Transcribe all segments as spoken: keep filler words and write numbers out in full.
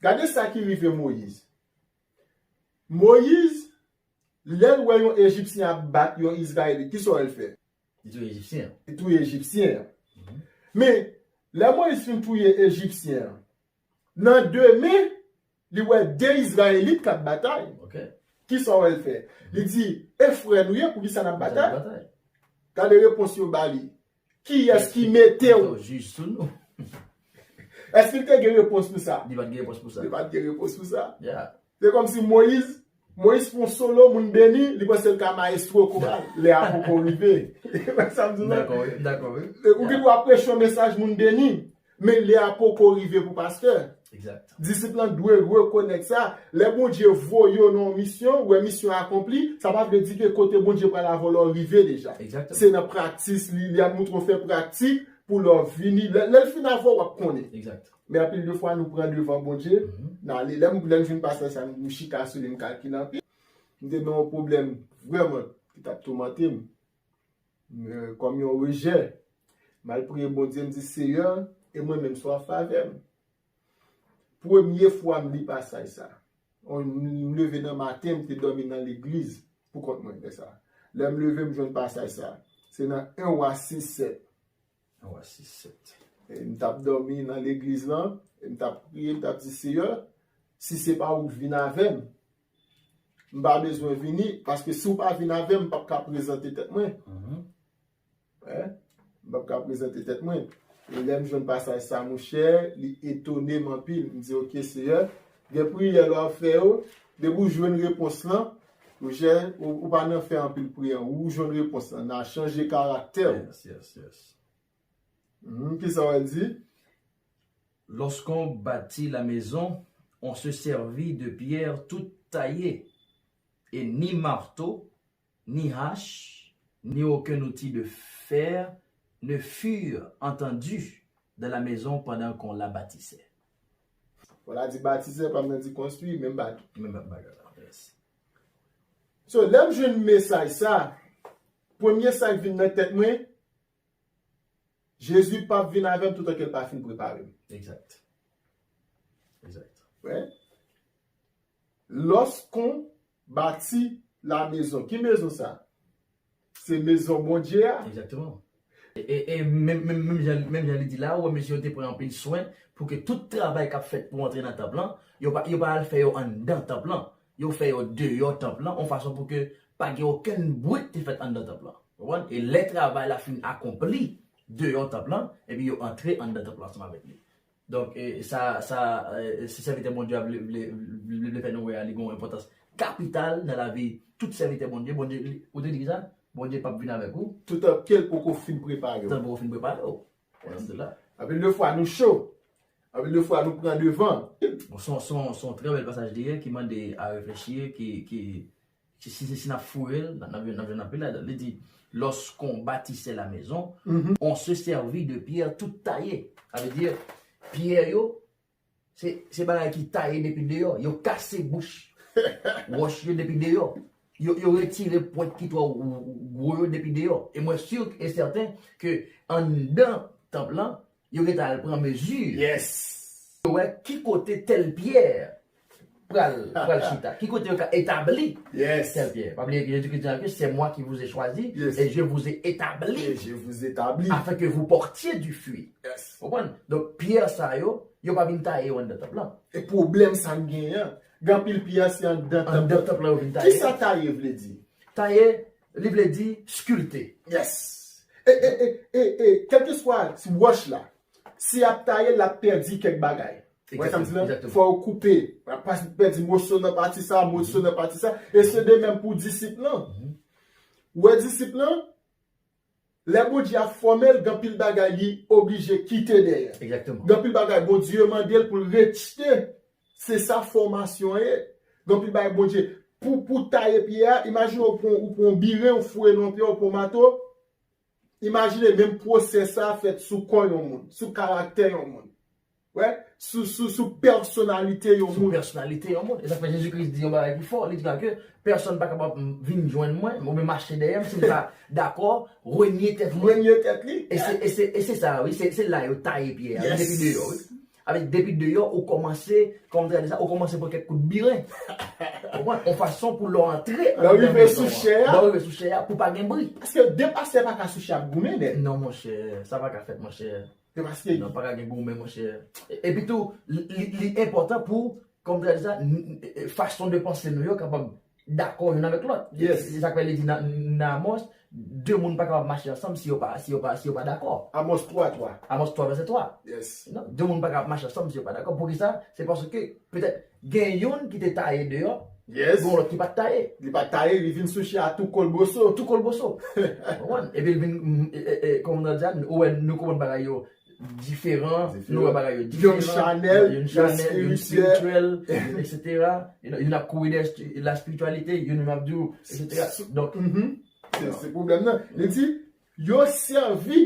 Gade sa ki rive Moyiz. Moyiz, lè l wè yon Ejipsyen ap bat yon Izrayelit, ki sa w wè l fè? Li touye Ejipsyen an. Li touye Ejipsyen an. Men, lè Moyiz fin touye Ejipsyen an, nan demen, li wè de Izrayelit k ap batay. Ok. Ki sa w wè l fè? Li di, e frè nou ye, poukisa n ap batay? Gade repons yo ba li. Kiyès ki mete w? Jij sou nou. Èske l te gen repons pou sa? Li pa t gen repons pou sa. Li pa t gen repons pou sa. Yeah. Se kòmsi Moyiz, Moyiz fè yon solo, moun beni, li panse l ka mayestwo koral. Lè a poko rive. Sa m di w la. Dakò, wi, dakò, wi. Ou gen dwa preche yon mesaj, moun beni, men lè a poko rive pou pastè. Exact. Disip lan dwe rekonèt sa. Lè Bondye voye w nan yon misyon, wè misyon akonpli, sa pa vle di ke kote Bondye pral avè w la w rive deja. Exactement. Se nan praktis, li, li ap montre w fè praktik pou lè w vini. Lè, lè l fin avè w, w ap konnen. Exact. Men anpil de fwa, nou pran devan Bondye, n ale. Lè m, lè m jwenn pasaj sa, m chita sou li, m kalkile anpil. M te nan yon pwoblèm vrèman ki t ap toumante m. Men, kòm yon rejè, m al priye Bondye, m di, Seyè, e mwen menm, sa w ap fè avè m? Premye fwa m li pasaj sa. On, m leve nan maten, m te dòmi nan legliz pou kont mwen lè sa. Lè m leve, m jwenn pasaj sa. Se nan en Wa sis sèt. En Wa sis sèt. E m t ap dòmi nan legliz lan, e m t ap priye, m t ap di, Seyè, si se pa ou k vin avè m, m pa bezwen vini, paske si w pa vin avè m, m p ap ka prezante tèt mwen. Mhm. Wi. M p ap ka prezante tèt mwen. E lè m jwenn pasaj sa, monchè, li etone m anpil. M di, oke, Seyè, gen priyè lè w ap fè yo, depi w jwenn repons lan, monchè, ou, ou pa nan fè anpil priyè, ou jwenn repons lan, nan chanje karaktè w. Yes, yes, yes. Mhm, ki sa w al di? Lorsqu'on bâtit la maison, on se servit de pierres toutes taillées, et ni marteau, ni hache, ni aucun outil de fer ne furent entendus dans la maison pendant qu'on la bâtissait. Fò la di batisè, pa m nan di konstwi, menm bagay. Menm bagay la. Yes. So, lè m jwenn mesaj sa, premye sa k vin nan tèt mwen, Jezi p ap vin avè m toutan ke l pa fin prepare m. Exact. Exact. Wi. Lorsqu'on bâtit la maison. Ki mezon sa? Se mezon Bondye a. Exactement. E, e, e menm, menm, menm jan, menm jan li di la, ou wè mesye yo te pran anpil swen pou ke tout travay k ap fèt pou antre nan tanp lan, yo pa, yo pa al fè yo anndan tanp lan. Yo fè yo deyò tanp lan, yon fason pou ke pa gen okenn bri ki te fèt anndan tanp lan. Ou konprann? E lè travay la fin akonpli deyò tanp lan, epi yo antre anndan tanp lan ansanm avèk li. Donk, e, sa, sa, e, se sèvitè Bondye a vle, vle, vle, vle fè nou wè a, li gen yon enpòtans kapital nan lavi tout sèvitè Bondye. Bondye, li, ou te di ki sa? Bondye p ap vin avèk ou. Toutan ke l poko fin prepare w. Toutan l poko fin prepare w. Alhamdulillah. Anpil de fwa, nou cho. Anpil de fwa, nou pran devan. Bon, se yon, se yon, se yon trè bèl pasaj li ye ki mande a reflechi, ki, ki, si, si, si n ap fouye l, n ap, n ap jwenn anpil ladan. Li di, lorsqu'on bâtissait la maison, on se servit de pierres toutes taillées. Sa vle di, pyè yo, se, se bagay ki taye depi deyò. Yo kase bouch wòch yo depi deyò. Yo, yo retire pwent ki twò gwo yo depi deyò. E mwen si e sèten ke anndan tanp lan, yo gentan al pran mezi. Yes. Yo wè ki kote tèl pyè pral, pral chita. Ki kote yo ka etabli Yes. tèl pyè. Pa bliye ke Jezikri di ke c'est moi qui vous ai choisi Yes. et je vous ai établi Et je vous établis. Afin que vous portiez du fruit. Yes. Konprann? Donk, pyè sa yo, yo pa vin taye yo anndan tanp lan. E pwoblèm sa n genyen an. Gen anpil pyè se anndan tanp Anndan lan. Tanp lan yo vin taye. Ki sa taye vle di? Taye, li vle di skilpte. Yes. E, e, e, e, e, kèlkeswa si wòch la, si y ap taye, l ap pèdi kèk bagay. Wè sa m di la? Exactement. Fò yo koupe. Pas pèdi moso nan pati sa, moso nan pati sa. E se de menm pou disip lan. Wè disip lan, lè Bondye ap fòme l, gen anpil bagay li oblije kite dèyè. Exactement. Gen anpil bagay Bondye mande l pou l rejte. Se sa fòmasyon an ye. Gen anpil bagay Bondye. Pou, pou taye pyè a, imajine ou pran, ou pran biren, ou foure nan pyè, ou pran mato. Imajine menm pwosè sa fèt sou kò yon moun, sou karaktè yon moun. Wè, sou, sou, sou pèsonalite yon Sou moun. Pèsonalite yon moun. E sa fè Jezikri di yon bagay ki fò. Li di la ke pèsonn pa kapab vin jwenn mwen, oubyen mache dèyè m, si m pa dakò, renye tèt mwen. Renye tèt li. E se, e se, e se sa, wi. Se, se la yo taye pyè a, wi, Yes. Depi deyò, wi. Avèk depi deyò, ou kòmanse, kòman m te di sa, ou kòmanse pran kèk kout biren. Ou konprann? Yon fason pou lè w antre anndan mezon an. Lè w rive sou chè a, pou pa gen bri. Paske de pastè pa ka sou chè ap goumen nèt. Non, monchè, sa pa ka fèt, monchè. Se paske. Non, pa ka gen goumen, monchè. E- Epi tou, li- li li enpòtan pou, kòman m te di sa, n- n- fason de panse nou yo kapab dakò youn avèk lòt. Yes. Se sa k fè li di nan, nan Amòs, de moun pa kapab mache ansanm si yo pa, si yo pa, si yo pa dakò. Amòs twa twa. Amòs twa vèsè twa. Yes. Non, de moun pa kapab mache ansanm si yo pa dakò. Poukisa? Se paske petèt gen youn ki te taye deyò, yes, gen yon lòt ki pa t taye. Li pa t taye, li vin sou chè a tou kolboso. Tou kolboso. Ou konprann? Epi l vin, mm, e- e- e- kòman m te di sa, ou wè nou konprann bagay yo diferan, nou wè bagay yo diferan. Youn chanèl, youn chanèl, youn espirityèl, et cetera. Youn, youn ap kouri dèyè la spirityalite, youn menm ap di w, et cetera. Donk, se pwoblèm nan. Li di, yo sèvi.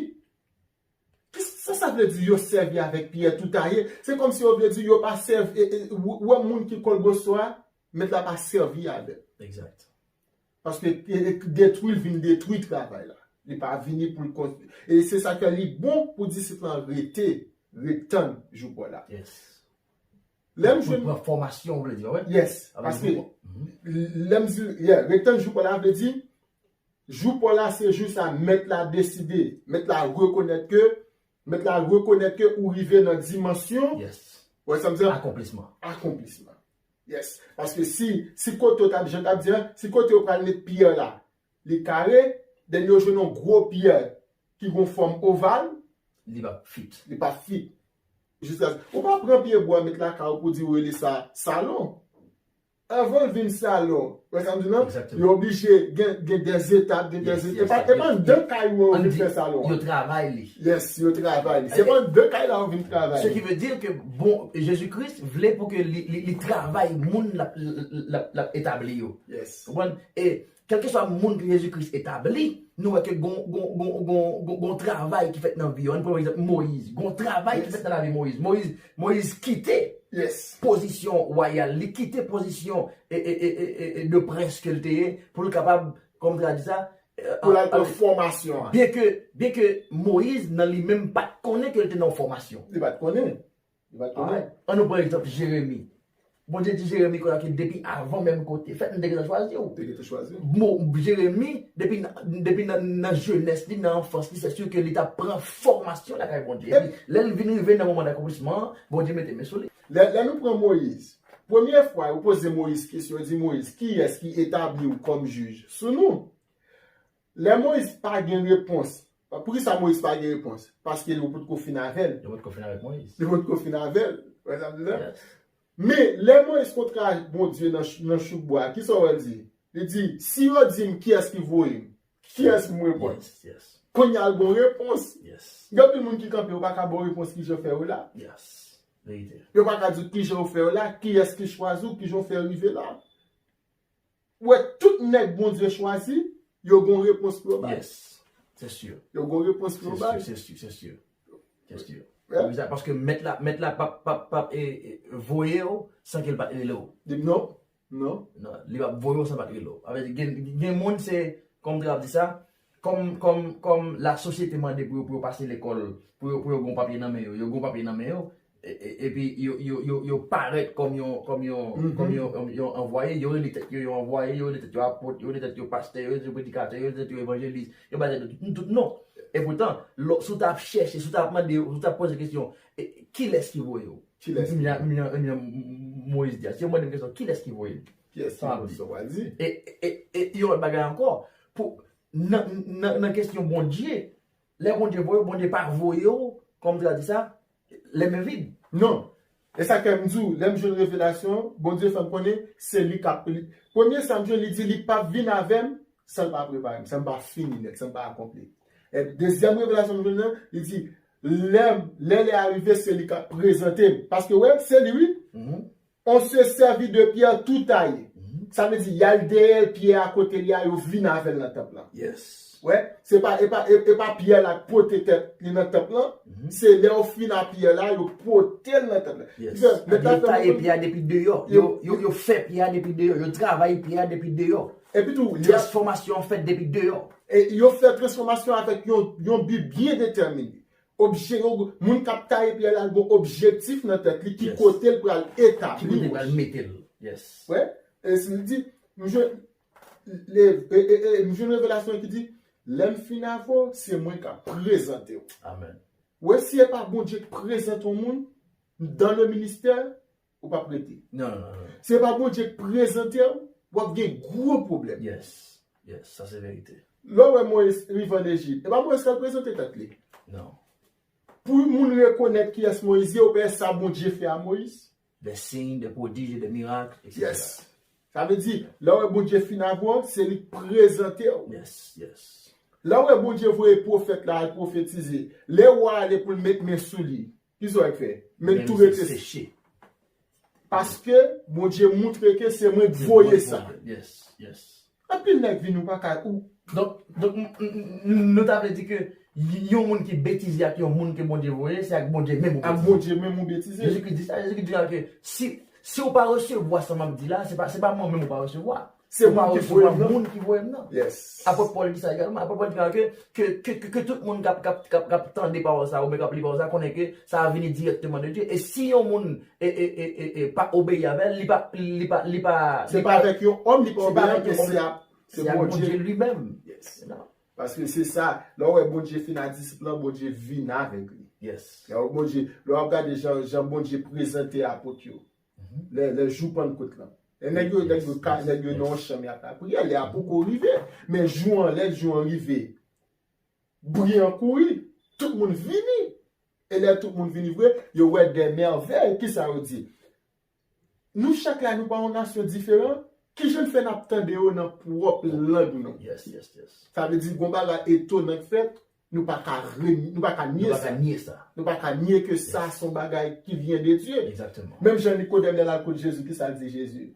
Sa sa vle di yo sèvi avèk pyè tou taye? Se kòmsi yo vle di yo pa sèvi, ou wè moun ki kolboso a, mèt la pa sèvi avè l. Exact. Paske detwi l vin detwi travay la. Li pa vini pou l konstwi. E se sa k fè li bon pou disip lan rete, ret tann jou pa w la. Yes. Lè m jwenn. Pou l pran fòmasyon, ou vle di, wi. Yes, paske lè m di, yeah, ret tann jou pa w la vle di, jou pa w la se jou sa mèt la deside, mèt la rekonèt ke, mèt la rekonèt ke ou rive nan dimansyon, yes, wè sa m di, akonplisman. Akonplisman. Yes. Paske si, si kote w t ap, jan t ap di an, si kote yo pral met pyè la, li kare, then yo jwenn yon gwo pyè ki gon fòm oval, li p ap fit. Li p ap fit. Jiska, ou pa pran pye bwa met lakay ou pou di ou rele sa salon. Avan l vin salon, wè sa m di nan? Yo oblije gen, gen dèzetap, gen dèzetap. E pa, e pa anndan kay ou yo vin fè salon an. Yo travay li. Yes, yo travay li. Se pa anndan kay la yo vin travay li. Ce qui veut dire que, bon, Jezi Kris vle pou ke li, li, li travay moun l ap, l ap, l ap etabli yo. Yes. Ou konprann? E kèlkeswa moun ke Jezi Kris etabli, nou wè ke gon, gon, gon, gon, gon, gon travay ki fèt nan vi yo. Ann pran egzanp Moyiz. Gon travay ki fèt nan lavi Moyiz. Moyiz, Moyiz kite pozisyon wayal, li kite pozisyon e, e, e, e, e, de prens ke l te ye, pou l kapab, kòman m ta di sa, pou l al pran fòmasyon an. Byenke, byenke Moyiz, nan li menm, pa t konnen ke l te nan yon fòmasyon. Li pa t konnen. Li pa t konnen. Ann nou pran egzanp Jeremi. Bondye di Jeremi konsa ke depi avan menm ke w te fèt, m te gentan chwazi w. Te gentan chwazi w. Bon, Jeremi, depi nan, depi nan, nan jenès li, nan anfans li, se si ke li t ap pran fòmasyon lakay Bondye. Epi, lè l vin rive nan moman dakonplisman an, Bondye mete men sou li. Lè, lè nou pran Moyiz, premye fwa yo poze Moyiz kesyon, yo di Moyiz, kiyès ki etabli w kòm jij sou nou? Lè Moyiz pa gen repons, poukisa Moyiz pa gen repons? Paske yo potko fin avè l. Yo potko fin avèk Moyiz. Yo potko fin avè l. Wè sa m di la? Men, lè Moyiz kontre ak Bondye nan, nan chouk bwa, kisa w wè l di? Li di, si yo di m kiyès ki voye m, kiyès pou m reponn? Kounye a l gon repons. Gen anpil moun ki kanpe, yo pa ka ba w repons kijan fè yo la. Yo pa ka di w kijan yo fè yo la, kiyès ki chwazi w, kijan w fè rive la. Ou wè, tout nèg Bondye chwazi, yo gon repons pou yo bay. Yes. Se si. Yo gon repons pou yo bay. Se si, se si, se si. Se si. Paske mèt la, mèt la p ap, p ap, p ap, e, e, voye w san ke l pa t rele w. Non, non. Non, li p ap voye w san pa t rele w. Avè di, gen, gen moun se, kòman m te ap di sa, kòm, kòm, kòm lasosyete mande pou yo, pou yo pase lekòl, pou yo, pou yo gon papye nan men yo, yo gon papye nan men yo, e, e, epi yo, yo, yo, yo parèt kòm yon, kòm yon, kòm yon, yon, yon anvwaye, yo rele tèt yo yon anvwaye, yo rele tèt yo apot, yo rele tèt yo pastè, yo rele tèt yo predikatè, yo rele tèt yo evanjelis, yo ba tèt yo tout, tout non. Epoutan, lò, si w t ap chèche, si w t ap mande yo, si w t ap poze kesyon, e, kilès ki voye w? Kilès ki voye w? Moyiz di a. Si yo mande m kesyon, kilès ki voye m? Kilès ki voye w? Sa w ap di. E, e, e, e yon lòt bagay ankò, pou, nan, nan, nan kesyon Bondye, lè Bondye voye w, Bondye pa voye w, kòm m te ka di sa, lè men vid. Non. E sa k fè m di w, lè m jwenn revelasyon, Bondye fè m konnen se li k ap, li, premye sa m jwenn, li di li p ap vin avè m san l pa prepare m, san m pa fini nèt, san m pa akonpli. E dezyèm revelasyon m jwenn nan, li di, lè, lè lè a rive, se li k ap prezante m. Paske, wè, se li, wi. On se sèvi de pyè tou taye. Sa vle di, y al dèyè l, pyè a kote li a, yo vin avè l nan tanp lan. Yes. Wè, se pa, e pa, e, e pa pyè la k pote tèt li nan tanp lan, se lè yo fin a pyè la, yo pote l nan tanp lan. Yes. Yo taye pyè a depi deyò. Yo, yo, yo fè pyè a depi deyò. Yo travay pyè a depi deyò. Epi tou, transfòmasyon an fèt depi deyò. E yo fè transfòmasyon avèk yon, yon bi byen detèmine. Obje, moun k ap taye pyè la, l gen objektif nan tèt li, ki kote l pral etabli woch. Ki kote l pral mete l. Yes. Wè, e si l di, m jwenn, e, e, e, m jwenn revelasyon ki di, lè m fin avè w, se mwen k ap prezante w. Amen. Wè, si e pa Bondye k prezante yon moun, dans le ministère, ou p ap rete. Non, non, non. Si e pa Bondye k prezante w, w ap gen gwo pwoblèm. Yes. Yes, sa se verite. Lè w wè Moyiz rive ann Ejip, e pa Moyiz k al prezante tèt li. Non. Pou moun rekonèt kiyès Moyiz ye, ou pa wè sa Bondye fè a Moyiz. Des signes, des prodiges et des miracles, et cetera. Yes. Sa vle di, lè w wè Bondye fin avè w, se li k prezante w. Yes, yes. Lè w wè Bondye voye pwofèt la al pwofetize, lè w ale pou l met men sou li, kisa w wè l fè? Men l tou rete seche. Paske Bondye montre ke se mwen k voye sa. Yes, yes. Anpil nèg vini, ou pa ka, ou. Donk, donk, n- n- n- nou ta vle di ke y- yon moun ki betize ak yon moun ke Bondye voye, se ak Bondye menm ou betize. Ak Bondye menm ou betize. Jezikri di sa, Jezikri di la ke si, si ou pa resevwa sa m ap di la, se pa, se pa mwen menm ou pa resevwa. Se moun ki voye m nan. Ou pa resevwa moun ki voye m nan. Yes. Apot Pòl di sa egalman. Apot Pòl di la ke, ke, ke, ke, ke tout moun k ap, k ap, k ap, k ap tande pawòl sa, oubyen k ap li pawòl sa, konnen ke sa a vini dirèkteman de Dye. E si yon moun e, e, e, e, e, pa obeyi avè l, li pa, li pa, li pa, se li pa pa, avèk yon òm, li pa se pa obeyi avèk avè l, yon men òm, se a, se se a Bondye. Bondye li menm. Yes. You know? Paske se sa, lè w wè Bondye fin a disip lan, Bondye vin avèk li. Yes. Lè w Bondye, lè w ap gade jan, jan Bondye prezante apot yo, lè, lè jou Pannkot lan. E nèg yo, nèg yo, yes, ka- yes, nèg yo nan yon chanm y ap lapriyè, lè a poko rive. Men jou an, lè jou an rive, bri an kouri, tout moun vini. E lè tout moun vini vre, yo wè de mèvèy, kisa yo di? Nou chak la, nou pa yon nasyon diferan, kijan n fè n ap tande yo nan pwòp lang nou? Yes, yes, yes. Sa vle di, gon bagay etonan k fèt, nou pa ka reni- nou pa ka nye sa. Nou pa ka nye sa. Nou pa ka nye ke sa se yon bagay ki vyen de Dye. Exactement. Menm jan Nikodèm lè l al kot Jezi, kisa l di Jezi?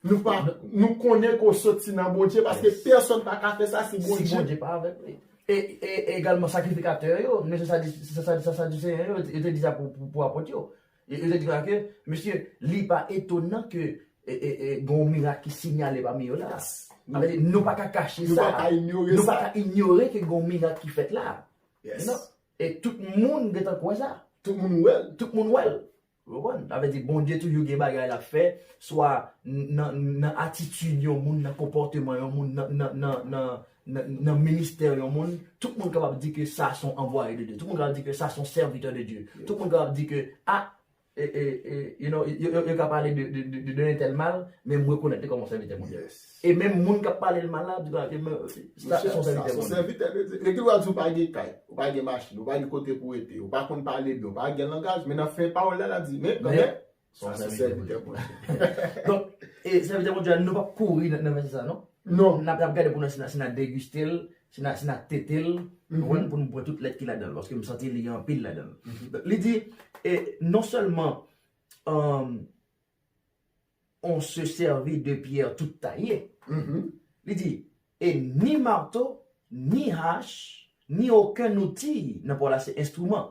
Nou pa, nou konnen ke w soti nan Bondye, paske pèsonn pa ka fè sa si Bondye pa avèk li. E, e, e egalman sakrifikatè yo, men se sa di, se sa, se sa di Senyè yo, yo te di sa pou, pou, pou apot yo. Yo, yo te di la ke, mesye, li pa etonan ke, e, e, e, gen yon mirak ki sinyale pami yo la. Sa vle di, nou pa ka kache sa. Nou pa ka inyore sa. Nou pa ka inyore ke gen yon mirak ki fèt la. Yes. You know? E tout moun gentan kwè sa. Tout moun wè l. Tout moun wè l. Ou konprann? Sa vle di, Bondye toujou gen bagay l ap fè, swa nan, nan atitid yon moun, nan konpòteman yon moun, nan, nan, nan, nan, nan, nan ministè yon moun. Tout moun kapab di ke sa se yon anvwaye de Dye. Tout moun kapab di ke sa se yon sèvitè de Dye. Tout moun kapab di ke, a, e, e, e, you know, yo, yo, yo ka pale de, de, de, de, de entèl mal, men m rekonèt li kòm yon sèvitè Bondye. Yes. E menm moun k ap pale l mal la, ap di, "Gade, men, sa, se yon sèvitè Bondye." Monchè, sa se yon sèvitè Bondye. Nèg ki pral di w pa gen kay, ou pa gen machin, ou pa gen kote pou w rete, ou pa konn pale byen, ou pa gen langaj, men nan fen pawòl la, l ap di, "Men, kanmenm, sa se sèvitè Bondye." Donk, e sèvitè Bondye a, nou p ap kouri nan, nan vèsè sa, non? Non. N ap, n ap gade pou nou si n a, si n a degiste l, si n a, si n a tete l, ou konprann, pou nou pran tout lèt ki ladan l, paske m santi li gen anpil ladan l. Donk, li di, e non sèlman, um, on se servit de pierre toute taillée. Li di, et ni marteau, ni hache, ni aucun outil, nan pawòl la se enstriman,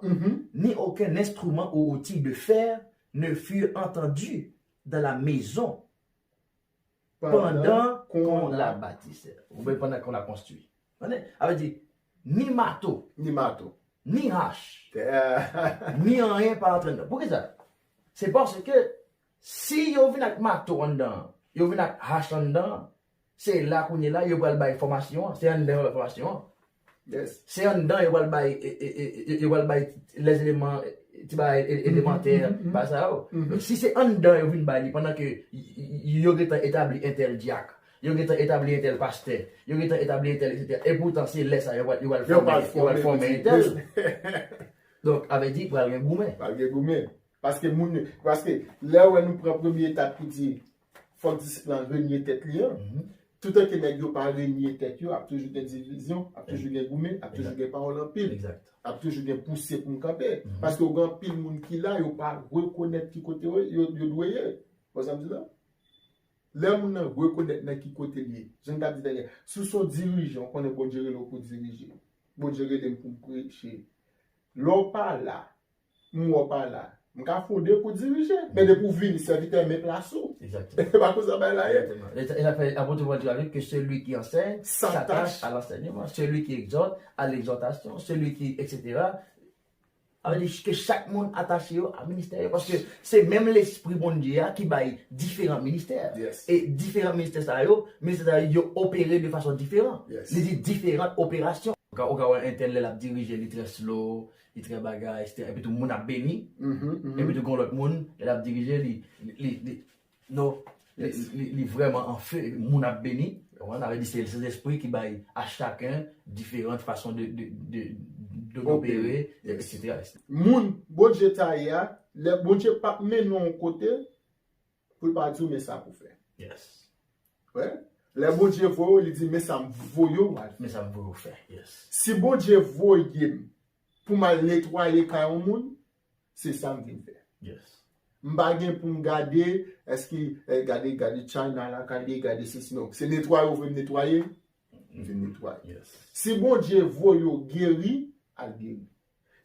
ni aucun instrument ou outil de fer ne furent entendus dans la maison pendant qu'on la bâtissait. Oubyen pendant qu'on la construit. Tande? Sa vle di, ni mato, ni mato, ni hach, ni anyen pa antre anndan. Poukisa? Se paske si yo vin ak mato anndan, yo vin ak hach anndan, se la kounye la yo pral bay fòmasyon an, se anndan yo bay fòmasyon an. Yes. Se anndan yo pral bay, e, e, e, e, yo pral bay les éléments, e, ti bagay e- elemantè, bagay sa yo. Donk, si se anndan yo vin bay li, pandan ke y- y- yo gentan etabli entèl dyak, yo gentan etabli entèl pastè, yo gentan etabli entèl, etsetera. E poutan se lè sa yo pral, yo pral fòme, yo pral fòme entèl. Donk, avè di, pral gen goumen. Pral gen goumen. Paske moun yo, paske lè ou wè nou pran premye etap ki di, fòk disip lan renye tèt li an. Toutan ke nèg yo pa renye tèt yo, ap toujou gen divizyon, ap toujou gen goumen, ap toujou gen pawòl anpil, ap toujou gen pouse pou m kanpe. Paske ou gen anpil moun ki la, yo pa rekonèt ki kote yo, yo, yo dwe ye. Ou konn sa m di la? Lè moun nan rekonèt nan ki kote l ye, jan m t ap di talè, si w se yon dirijan, ou konnen Bondye rele w pou dirije. Bondye rele m pou m preche. Lè w pa la, m wè w pa la. M ka fonde pou dirije. Men depi w vini, sèvitè men plas ou. Exactement. E pa konsa bagay la ye. Exactement. E sa, e sa fè apot Pòl di avèk ke celui qui enseigne s'attache à l'enseignement, celui qui exhorte à l'exhortation, celui qui, etsetera. Sa vle di ke chak moun atache yo a ministè yo, paske se menm lespri Bondye a ki bay diferan ministè. E diferan ministè sa yo, ministè sa yo, yo opere de fason diferan. Li di diferan operasyon. Ou ka, ou ka wè entèl lè l ap dirije, li trè slow, li trè bagay, etsetera. Epi tou moun ap beni. Epi tou gon lòt moun, lè l ap dirije, li, li, li, non, li, li, li vrèman an fe, moun ap beni. Ou konprann? Sa vle di se Sentespri ki bay a chaken diferan fason de, de, de, de, d'opérer, etsetera. Moun Bondye ta ye a, lè Bondye p ap mennen w yon kote, pou l pa di w men sa pou fè. Wè? Lè Bondye voye w, li di men sa m voye w al fè. Men sa m voye w fè. Si Bondye voye m pou m al netwaye kay yon moun, se sa m vin fè. M pa gen pou m gade, èske, eh, gade, gade China la, gade, gade sesi, non. Se netwaye w vle m netwaye, m vin netwaye. Si Bondye voye w geri, al geri.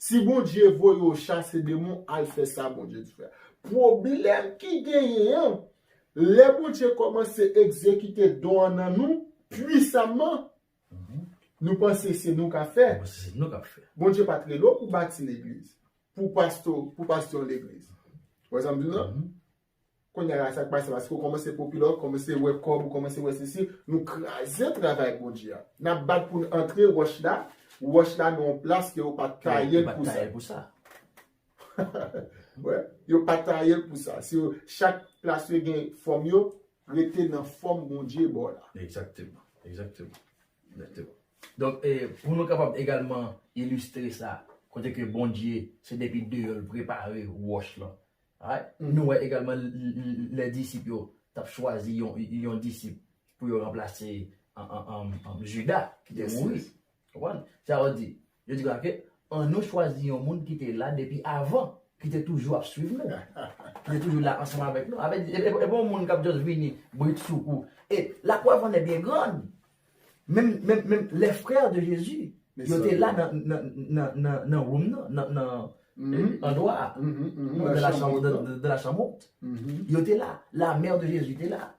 Si Bondye voye w chase demon, al fè sa Bondye di fè. Pwoblèm ki genyen an, lè Bondye kòmanse egzekite don an nan nou, pwisaman, nou panse se nou k ap fè. Bondye pa t rele w pou bati legliz, pou pastè, pou pastè yon legliz. Ou wè sa m di w la? Kounye a la, sa k pase, paske w kòmanse popilè, w kòmanse wè kòb, ou kòmanse wè sesi, nou kraze travay Bondye a. N ap bat pou n antre wòch la, wòch la nan yon plas ke yo pa t taye l pou sa. Wè, yo pa t taye l pou sa. Si yo, chak plas yo gen fòm yo, rete nan fòm Bondye ba w la. Egzakteman, egzakteman, egzakteman. Donk, e, pou nou kapab egalman ilistre sa, kote ke Bondye, se depi deyò l prepare wòch lan. Alright? Nou wè egalman l-, l-, lè disip yo t ap chwazi yon, yon disip pou yo ranplase an, an, an, an Jida ki te mouri. Ou konprann? Sa vle di, yo di konsa ke, ann nou chwazi yon moun ki te la depi avan, ki te toujou ap swiv nou, ki te toujou la ansanm avèk nou. Avèk, e, e, e pa yon moun k ap just vini britsoukou. E la preuve en est bien grande. Menm, menm, menm les frères de Jésus, yo te la nan, nan, nan, nan, nan room nan, nan, nan, eh, andwa a, dans la chambre, dans, dans, dans la chambre haute. Yo te la, la mère de Jésus te la.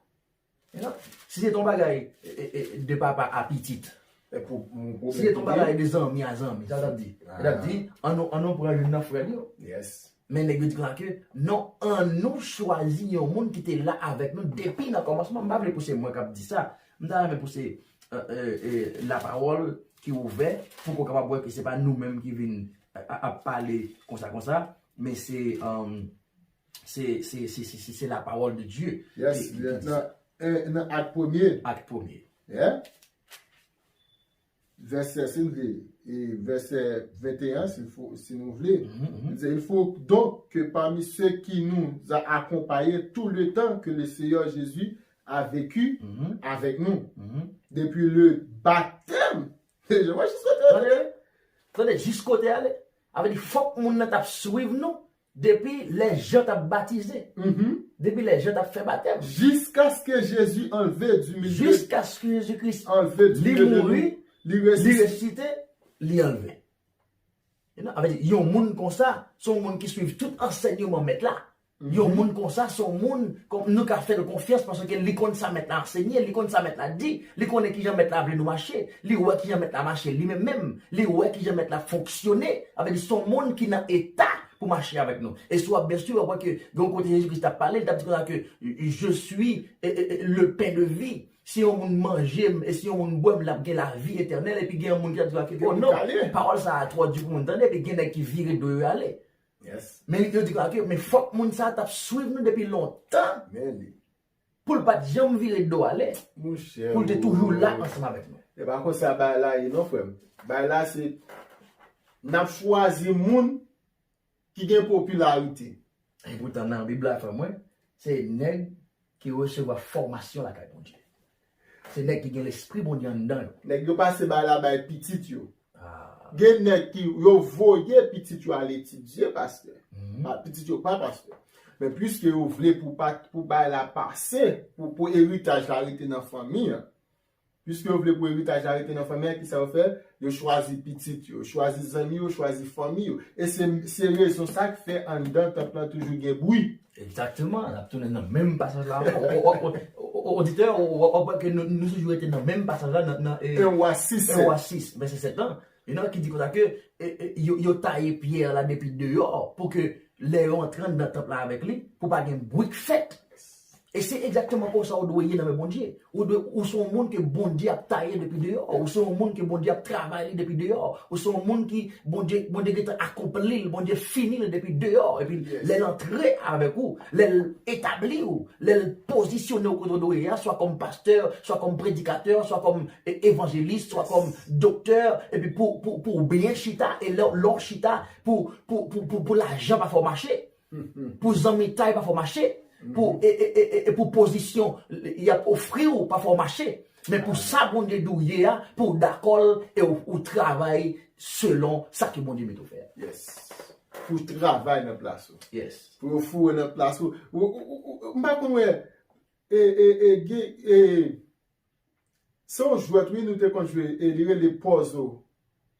You know? Si se t on bagay, eh, eh, eh, de papa a pitit, si se t on bagay de zanmi a zanmi, sa w t ap di? Yo t ap di, ann nou, ann nou pran youn nan frè l yo. Men nèg yo di konsa ke, non, ann nou chwazi yon moun ki te la avèk nou depi nan kòmansman. M pa vle pou se mwen k ap di sa. M ta renmen pou se, eh, eh, eh, lapawòl ki ouvè, pou ke w kapab wè ke se pa nou menm ki vin, eh, ap pale konsa, konsa, men se, um, se, se, se, se, se, se la parole de Dieu ki, ki, ki di sa. Nan, eh, nan Ak premye. Ak premye. Vèsè, si n vle, e vèsè venteyen, si fo, si nou vle, li di, il faut donc que parmi ceux qui nous a accompagnés tout le temps que le Seigneur Jésus a vécu avec nous, depuis le baptême de Jean-Baptiste. Tande, tande, jis kote ale. Sa vle di, fòk moun nan t ap swiv nou depi lè Jan t ap batize, depi lè Jan t ap fè batèm. Jusqu'à ce que Jésus enlevé du milieu, jiskaske Jezi Kris, enlevé du li milieu de mouri, nous, li li ressuscité, resisite, li anlve. You know, sa vle di, yon moun konsa, se yon moun ki swiv tout ansèyman Mèt la. Yon moun konsa, se yon moun, kon, nou ka fè l konfyans, paske li konn sa Mèt la ansenye, li konn sa Mèt la di, li konnen kijan Mèt la vle nou mache, li wè kijan Mèt la mache li menm menm, li wè kijan Mèt la fonksyone. Sa vle di, se yon moun ki nan eta pou mache avèk nou. E si w ap byen swiv, w ap wè ke gen yon kote Jezi Kris t ap pale, li t ap di konsa ke, je suis, eh, eh, eh, le pain de vie. Si yon moun manje m, e si yon moun bwè m, l ap gen lavi etènèl. Epi gen yon moun ki t ap di konsa ke, oh non, pawòl sa a twò di pou moun tande, epi gen nèg ki vire do yo ale. Men yo di konsa ke, men fòk moun sa a t ap swiv nou depi lontan. Pou l pa t janm vire do ale. Pou l te toujou la ansanm avèk nou. E pa konsa bagay la ye non, frè m. Bagay la se, n ap chwazi moun ki gen popilarite. E poutan nan Bib la, frè mwen, se nèg ki resevwa fòmasyon lakay Bondye. Se nèg ki gen lespri Bondye anndan yo. Nèg yo pase bagay la bay pitit yo. Gen nèg ki, yo voye pitit yo al etidye, pastè. Pa, pitit yo pa pastè. Men piske yo vle pou pa, pou bagay la pase, pou, pou eritaj la rete nan fanmi an. Piske yo vle pou eritaj la rete nan fanmi an, kisa yo fè? Yo chwazi pitit yo, yo chwazi zanmi yo, yo chwazi fanmi yo. E se, se rezon sa k fè anndan tanp lan toujou gen bri. Egzakteman, n ap tounen nan menm pasaj la ankò. O, o, o, o, oditè, w ap wè ke nou, nou toujou rete nan menm pasaj la, nan, nan, e, en Wa sis, en Wa sis, vèsè sèt lan. You know, ki di konsa ke e, e, yo, yo taye pyè la depi deyò pou ke lè yo antre anndan tanp la avèk li, pou pa gen bri k fèt. E se egzakteman konsa ou dwe ye nan men Bondye. Ou dwe, ou se yon moun ke Bondye ap taye depi deyò. Ou se yon moun ke Bondye ap travay li depi deyò. Ou se yon moun ki Bondye, Bondye gentan akonpli l, Bondye fini l depi deyò. Epi lè l antre avèk ou, lè l etabli w, lè l pozisyone w kote w dwe ye a, swa kòm pastè, swa kòm predikatè, swa kòm e, evanjelis, swa kòm doktè, epi pou, pou, pou w byen chita, e lè, lè w chita, pou, pou, pou, pou, pou lajan pa fè w mache, pou zanmitay pa fè w mache, pou, e, e, e, e, e pou pozisyon y ap ofri w pa fè w mache. Men pou sa Bondye di w ye a, pou w dakò l e w, ou travay selon sa ke Bondye mete w fè a. Yes. Pou w travay nan plas ou. Yes. Pou yo foure nan plas ou. Ou, ou, ou, ou, m pa konn wè. E, e, e, gen, e, se yon jwèt, wi, nou te konn jwe. E li rele pòzo.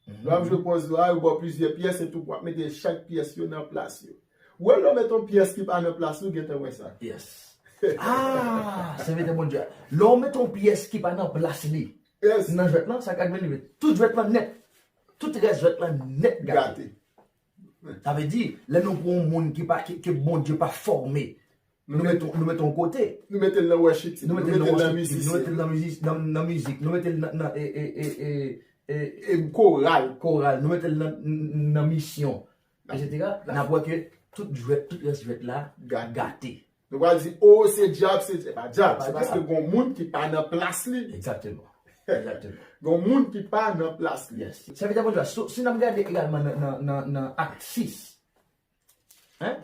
Lè w ap jwe pòzo a, yo ba w plizyè pyès, epi w ap mete chak pyès yo nan plas yo. Ou wè, lè w met yon pyès ki pa nan plas li, ou gentan wè sa. Yes. Ah, se mete Bondye. Lè w met yon pyès ki pa nan plas li, Yes. nan jwèt lan, sa k ap vin rive? Tout jwèt lan nèt. Tout rès jwèt lan nèt gate. Gate. Sa vle di, lè nou pran yon moun ki pa, ki, ke Bondye pa fòme, nou mete, nou mete yon kote. Nou mete l nan worship team. Nou mete l nan worship team, nou mete l nan mizik, nan, nan mizik, nou mete l nan, nan, e, e, e, e, e, E koral. koral, nou mete l nan, nan misyon, etsetera. N ap wè ke tout jwèt, tout rès jwèt la Gate. gate. Nou pral di, o, se dyab, se, se pa dyab. Pa Se paske dyab. Gon moun ki pa nan plas li. Egzakteman. Egzakteman. Gon moun ki pa nan plas li. Yes. Sèvitè Bondye, so, si n ap gade egalman nan, nan, nan, nan Ak sis, hein?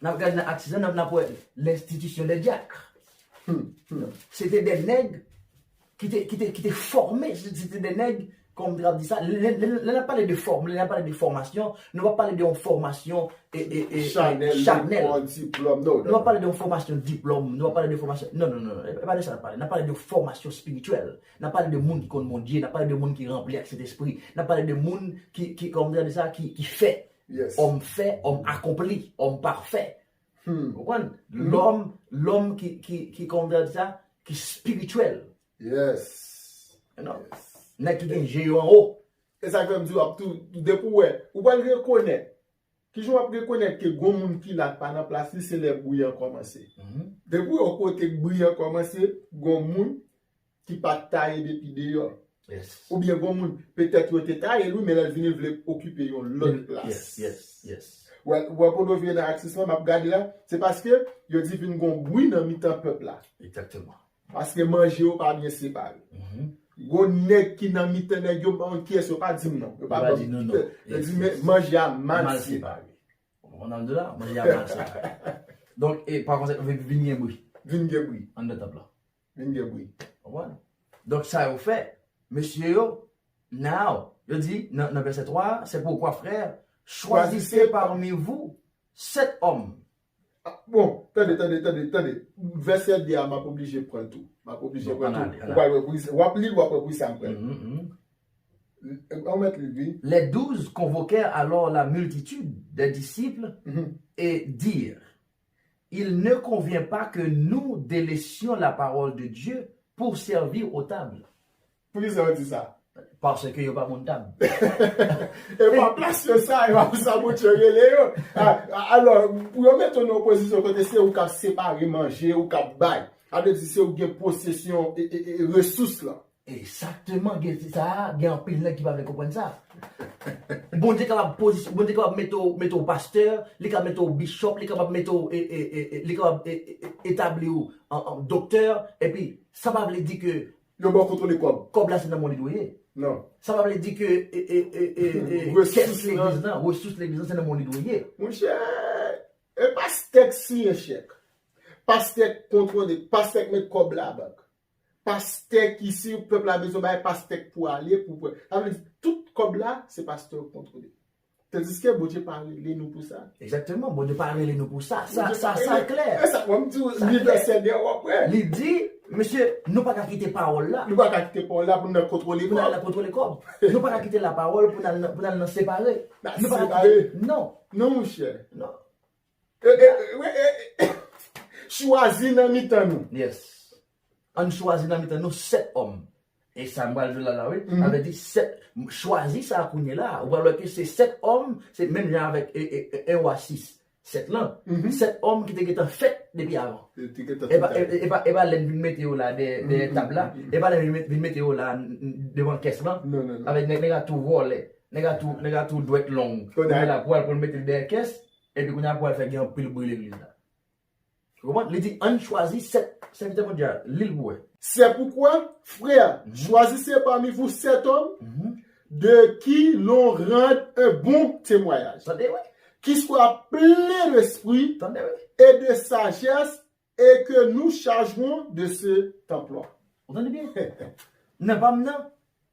N ap gade nan Ak sis, n ap, n ap wè l'institution des diacres. Se te de nèg ki te, ki te, ki te fòme, se se te de nèg, kòm m te ap di sa, lè, lè, lè, lè n ap pale de fòm, lè n ap pale de fòmasyon, nou pa pale de yon fòmasyon e, e, e, e, Chanèl, chanèl. Lekòl, diplòm, non, Nou pa pale de yon fòmasyon diplòm, nou pa pale de fòmasyon, non, non, non, non, e pa de sa n ap pale, n ap pale de fòmasyon espirityèl, n ap pale de moun ki konn Bondye, n ap pale de moun ki ranpli ak Sentespri, n ap pale de moun ki, ki, kòman m te di sa, ki, ki fè, Yes. òm fè, òm akonpli, òm pafè. Hmm. Ou konprann? Lòm, lòm ki, ki, ki, kòman m te di sa, ki espirityèl. Yes. You know? Nèg ki gen je yo anwo. E sa k fè m di w ap tou, depi w wè, ou pral rekonèt. Kijan w ap rekonèt ke gon moun ki la k pa nan plas li, se lè bri an kòmanse. Depi w wè yon kote k bri an kòmanse, gon moun ki pa t taye depi deyò. Yes. Oubyen gon moun, petèt yo te taye l, wi, men lè l vini, l vle okipe yon lòt plas. Yes, yes, yes. Wè, wè, pou nou vire nan Ak sis lan, m ap gade la, se paske yo di vin gon bri nan mitan pèp la. Egzakteman. Paske manje yo pa byen separe. Gon nèg ki nan mitan nèg yo, pa yon kyès yo pa di m non. Yo pa Yo pa ban di m nou titè. non. Yo Yes, di men yes. Manje a mal Mal separe. Separe. Ou konprann de la? Manje a mal separe. Donk, e pa konsèk, vin, vin gen bri. Vin gen bri. Anndan tanp lan. Vin gen bri. Ou konprann? Donk, sa yo fè, mesye yo, now, yo di, nan, nan vèsè twa, c'est pourquoi, frères, choisissez parmi vous sept hommes. Ah, bon, tande, tande, tande, tande. Vèsè de a, m ap oblije pran l tou. M ap oblije pran l tou. Ou pral wè pou sa. W ap li l, w ap wè pou sa m pran l. An w mèt li, wi. Les douze convoquèrent alors la multitude des disciples et dirent, Il ne convient pas que nous délaissions la parole de Dieu pour servir aux tables. Poukisa w di sa? Paske yo pa moun tab. E pa plas yo sa, e pa pou sa Bondye rele yo. Ah, ah, alò, pou yo mete w nan yon pozisyon kote se ou k ap separe manje, ou k ap bay. Sa vle di se ou ki gen posesyon e, e, e, resous lan. Egzakteman, gen sa, gen anpil nèg ki pa vle konprann sa. Bondye kapab pozisyon, Bondye kapab mete w, mete w pastè, li ka mete w bishop, li kapab mete w, e, e, e, e, li kapab e, e, e, etabli w an, an doktè, epi sa pa vle di ke Yo ba w kontwole kòb. Kòb la se nan men w li dwe ye. Non. Sa pa vle di ke e, e, e, e, e, Resous kès lan. Legliz lan, resous Legliz lan se nan men w li dwe ye. Monchè, e pastè k siyen chèk. Pastè k kontwole, pastè k met kòb la bank. Pastè ki si pèp la bezwen bay, pastè k pou ale, pou pran. Sa vle di tout kòb la, se pastè yo k kontwole. Tandiske Bondye pa rele nou pou sa. Egzakteman, Bondye pa rele nou pou sa. Sa, Bondye sa, pa sa rele. Klè. E sa, mwen m di w, li vèsè de a w ap wè. Li di, mesye, nou pa ka kite pawòl la. Nou pa ka kite pawòl la pou n al kontwole Pou n al kòb. Kontwole kòb. Nou pa ka kite lapawòl pou n al nan, pou n al nan separe. Nan Nou pa ka separe. Kite, non. Non, monchè. Non. E, e, e, e, e, chwazi nan mitan nou. Yes. Ann chwazi nan mitan nou sèt òm. E sa m pral di w la, la, wi. Sa vle di, sèt, chwazi sa kounye la. Ou pral wè ke se sèt òm, se menm jan avèk e, e, e, e wa sis. Sèt lan. Sèt òm ki te gentan fèt depi avan. Yo te gentan E pa, fèt e, e pa, e pa lè n vin mete yo la dèyè, dèyè tab la. E pa lè n vin met- vin mete yo la n- n- devan kès lan. Non, non, non. Avèk nèg, nèg la tou vòlè. Nèg la tou, nèg la tou dwèt long. Kounye a- Kounye a la, pou al pou l mete l dèyè kès, epi kounye a pou al fè gen anpil bri legliz la. Ou konprann? Li di, ann chwazi sèt sèvitè Bondye a, li l pou wè. C'est pourquoi, frères, choisissez parmi vous sept hommes de qui l'on rende un bon témoignage, Tande, wi. Qui soient pleins d'esprit Tande, wi. Et de sagesse, et que nous chargerons de ce temple. Ou tande byen? Nan pa m nan,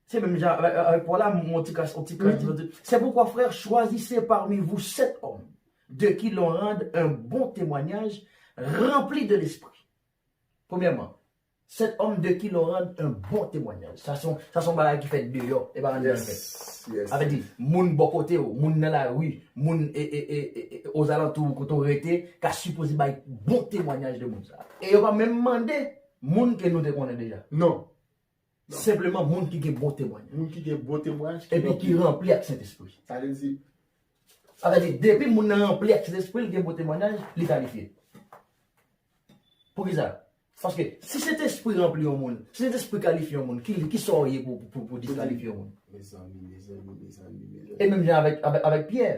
se menm jan avèk, avèk Pòl la, yon ti kras, yon ti kras diferan. C'est pourquoi, frères, choisissez parmi vous sept hommes, de qui l'on rende un bon témoignage, remplis de l'esprit. Premyèman, sept hommes de qui l'on rende un bon témoignage. Sa se yon, sa se yon bagay ki fèt deyò, e pa anndan l fèt. Sa vle di, moun bò kote w, moun nan lari, moun e, e, e, e, e, ozalantou kote w rete, ka sipoze bay bon temwanyaj de moun sa. E yo pa menm mande moun ke nou te konnen deja. Non. Senpleman moun ki gen bon temwanyaj. Moun ki gen bon temwayaj, ki Epi ki ranpli ak Sentespri. Sa vle di, Sa vle di, depi moun nan ranpli ak Sentespri, li gen bon temwanyaj, li kalifye. Poukisa? Paske si Sentespri ranpli yon moun, si Sentespri kalifye yon moun, ki, ki sa w ye pou, pou, pou diskalifye yon moun? Mezanmi, mezanmi, mezanmi, mezanmi. E menm jan avèk, avèk, avèk Pyè.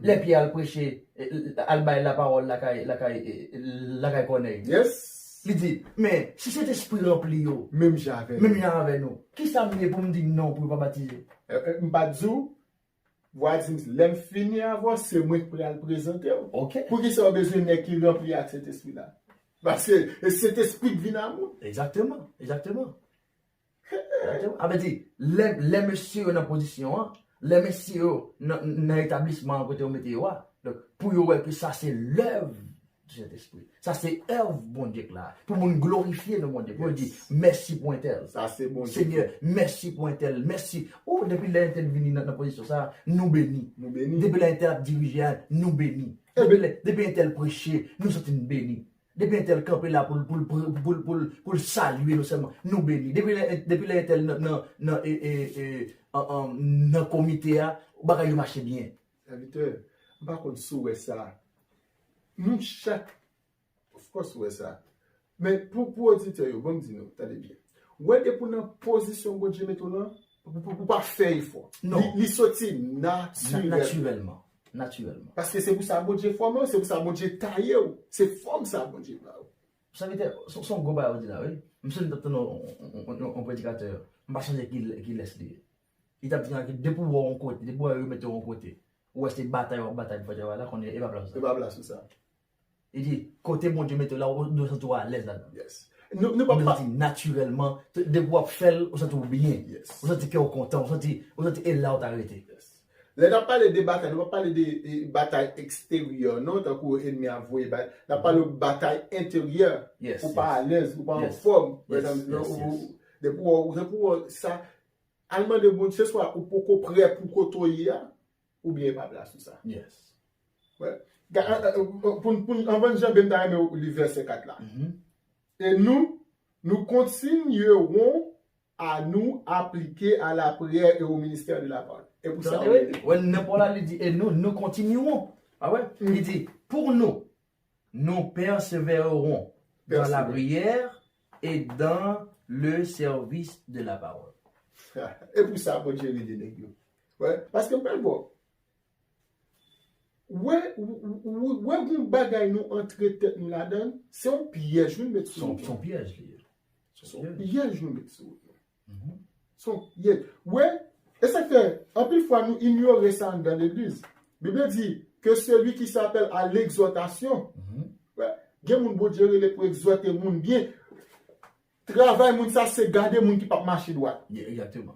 Lè Pyè al preche, e, al bay lapawòl lakay, lakay, e, lakay Kònèy. Yes. Li di, men, si Sentespri ranpli yo, Menm jan avè menm nou. jan avè nou, ki sa m ye pou m di non pou yo pa batize? E, e, m pa t di w, vwa di m, lè m fini avè w, se mwen k pral prezante w. Ok. Poukisa w bezwen nèg ki ranpli ak Sentespri la? Paske e Sentespri k vin a moun. Egzakteman, egzakteman. Egzakteman. Sa vle di, lè, lè mesye yo nan pozisyon an, lè mesye yo nan, nan etablisman an kote yo mete yo a, donk, pou yo wè ke sa se lèv di Sentespri. Sa se èv Bondye k la. Pou moun glorifye non Bondye. Pou yo di, Yes. mèsi pou entèl. Sa se Bondye. Senyè, mèsi pou entèl. Mèsi. Oh, depi lè entèl vini nan, nan pozisyon sa, nou beni. Nou beni. Depi lè entèl ap dirije a, nou beni. Depi lè, depi entèl preche, nou santi n beni. Depi entèl kanpe la pou l, pou l, pou l, pou l, pou l, pou l salye nou sèlman, nou beni. Depi lè, depi lè entèl nan, nan, nan, e, e, e, an, an, nan komite a, bagay yo mache byen. Sèvitè, m pa konn si w wè sa. Nou chak, of course, w wè sa. Men pou, pou oditè yo, ban m di nou, tande byen. W wè depi w nan pozisyon Bondye mete w lan, ou, ou, ou pa fè efò. Non. Li, li soti Na-, natirèl. natirèlman. Natirèlman. Paske se pou sa Bondye fòme w, se pou sa Bondye taye w. Se fòm sa Bondye ba w. Sèvitè, se, se yon gwo bagay ou di la, wi. M sonje m t ap tande yon, yon, yon, yon, yon predikatè, m pa sonje ki, kilès li ye. Li t ap di ke depi w wè w yon kote, depi w wè yo mete w yon kote, ou wè se batay w ap batay pou fè travay la, konnen e pa plas ou sa. E pa plas ou sa. Li di, kote Bondye mete w la, ou dwe santi w alèz ladan. Yes. Nou, nou pa, Ou dwe pa santi natirèlman, te- depi w ap fè l, ou santi w byen. Yes. Ou santi kè w kontan, ou santi, ou santi e la ou ta rete. Yes. Lè n ap pale de batay, nou pa pale de e, batay eksteryè, non, tankou ènmi a voye batay. N ap pale de batay enteryè. Yes, Ou pa yes. alèz, ou pa Yes. anfòm. Yes, Nan- nan- yes, ou- yes. Depi w, depi w, sa, al mande Bondye, se swa ou poko prè pou kote w ye a, oubyen e pa plas ou sa. Yes. Wè. Ga- a- a- Pou, pou, anvan n janbe, m ta renmen w li vèsè kat la. Mhm. Et nous, nous continuerons à nous appliquer à la prière et au ministère de la parole. E pou sa, Tande, wi. Wè, nan Pòl la, li di, et nous, nous continuerons. Ah ouais? Li di, pour nous, nous persévérerons dans la Persévérer. prière et dans le service de la parole. E pou sa, Bondye rele nèg yo. Wè, paske m pral bo. Wè, w- w- w- wè gon bagay nou antre tèt nou ladan l, se yon pyèj nou met Se sou yon, nou. se yon pyèj li ye. Se Se yon yon pyèj. pyèj nou met sou nou. Mhm. Se yon pyèj. Wè, e sa k fè, anpil fwa nou inyore sa anndan legliz. Bib la di, que celui qui s'appelle à l'exhortation. Mhm. Wè, gen moun Bondye rele pou egzòte moun byen. Travay moun sa se gade moun ki p ap mache dwat. Yeah, egzakteman.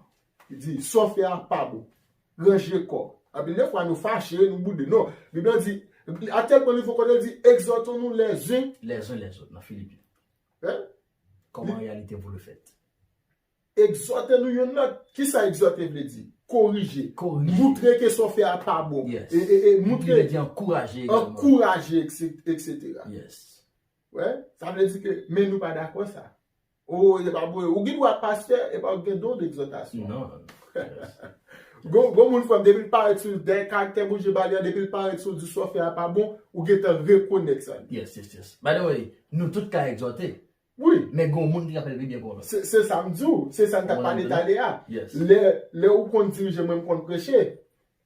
Li di, sa w fè a pa bon. Ranje kò w. Anpil de fwa nou fache, nou boude. Non, Bib la di, à tel point, il faut qu'on dise, exhortons-nous les uns. Les uns les autres, nan Filipyen. Hein? Comme en réalité vous le faites. Egzòte nou youn lòt. Kisa egzòte vle di? Korije. Korije. Moutre ke sa w fè a pa bon. Yes. E, e, e moutre. Li vle di ankouraje egalman. Ankouraje, et cetera. Yes. Wè, sa vle di ke, men nou pa dakò sa. Oh, se pa bon. Ou gen dwa pastè, e pa ou gen don d'egzòtasyon. Non. Gon, gon moun, frè m, depi l parèt sou dèyè karaktè Bondye ba li an, depi l parèt sou di sa w fè a pa bon, ou gentan rekonèt sa. Yes, yes, yes. By the way, nou tout ka egzòte. Wi. Men gon moun ki ka fè l pi byen ke yon lòt. Se, se sa m di w. Se sa n t ap pale talè a. Yes. Lè, lè ou konn dirije, mwen m konn preche.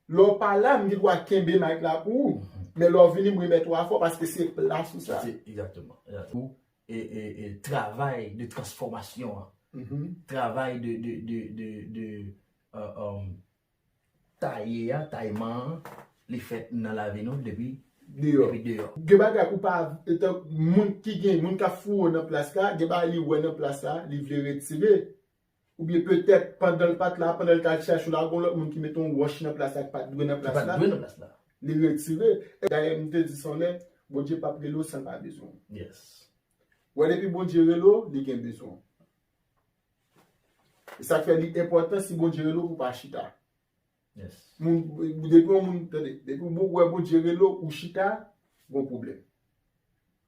Lè w pa la, m gen dwa kenbe mic la pou ou. Men lè w vini, m remèt ou afè w paske se plas ou sa. Se, exactement. Exactement. Ou, e, e, e, travay de transfòmasyon an. Travay de, de, de, de, de, euh, euh, taye a, tayman an, li fèt nan lavi nou depi, depi deyò. Gen bagay ou pa, etan moun ki gen, moun k ap foure w nan plas la, gen bagay li wè nan plas la, li vle retire. Oubyen petèt, pandan l pa t la, pandan l t al chèche w la, gon lòt moun ki mete yon wòch nan plas la, ki pa t dwe nan plas la. Ki pa t dwe nan plas la. Li retire. Dayè, m te di sa yon lè, Bondye p ap rele w san l pa bezwen w. Yes. Wè, depi Bondye rele w, li gen bezwen w. E sa k fè li enpòtan si Bondye rele w pou w pa chita. Yes. Moun, depi yon moun, tande, depi w wè Bondye rele w, ou chita, gon pwoblèm.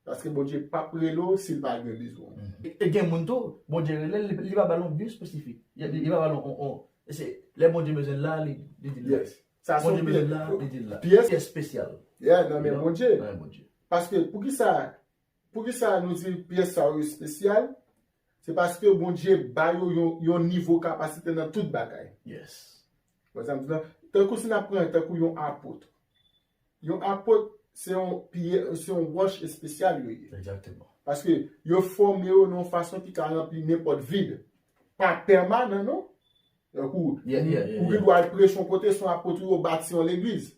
Paske Bondye p ap rele w si l pa gen bezwen w. E, e gen moun tou, Bondye rele l, li, li pa ba l yon bi espesifik. Li, li pa ba l yon, yon, yon, e se, lè Bondye bezwen l la, li, li di l la. Yes. Sa se yon pyès, pyès espesyal. Yeah, nan men Bondye. Nan men Bondye. Paske, poukisa, poukisa nou di pyès sa yo espesyal? Se paske Bondye ba yo yon, yon nivo kapasite nan tout bagay. Yes. Wè sa m di la? Tankou si n ap pran tankou yon apot. Yon apot, se yon pyè, se yon wòch espesyal yo ye. Exactement. Paske yo fòme yo nan yon fason ki ka ranpli nenpòt vid. Pa pèmanan, non. Tankou, ou gen dwa al preche yon kote, se yon apot ou yo bati yon legliz.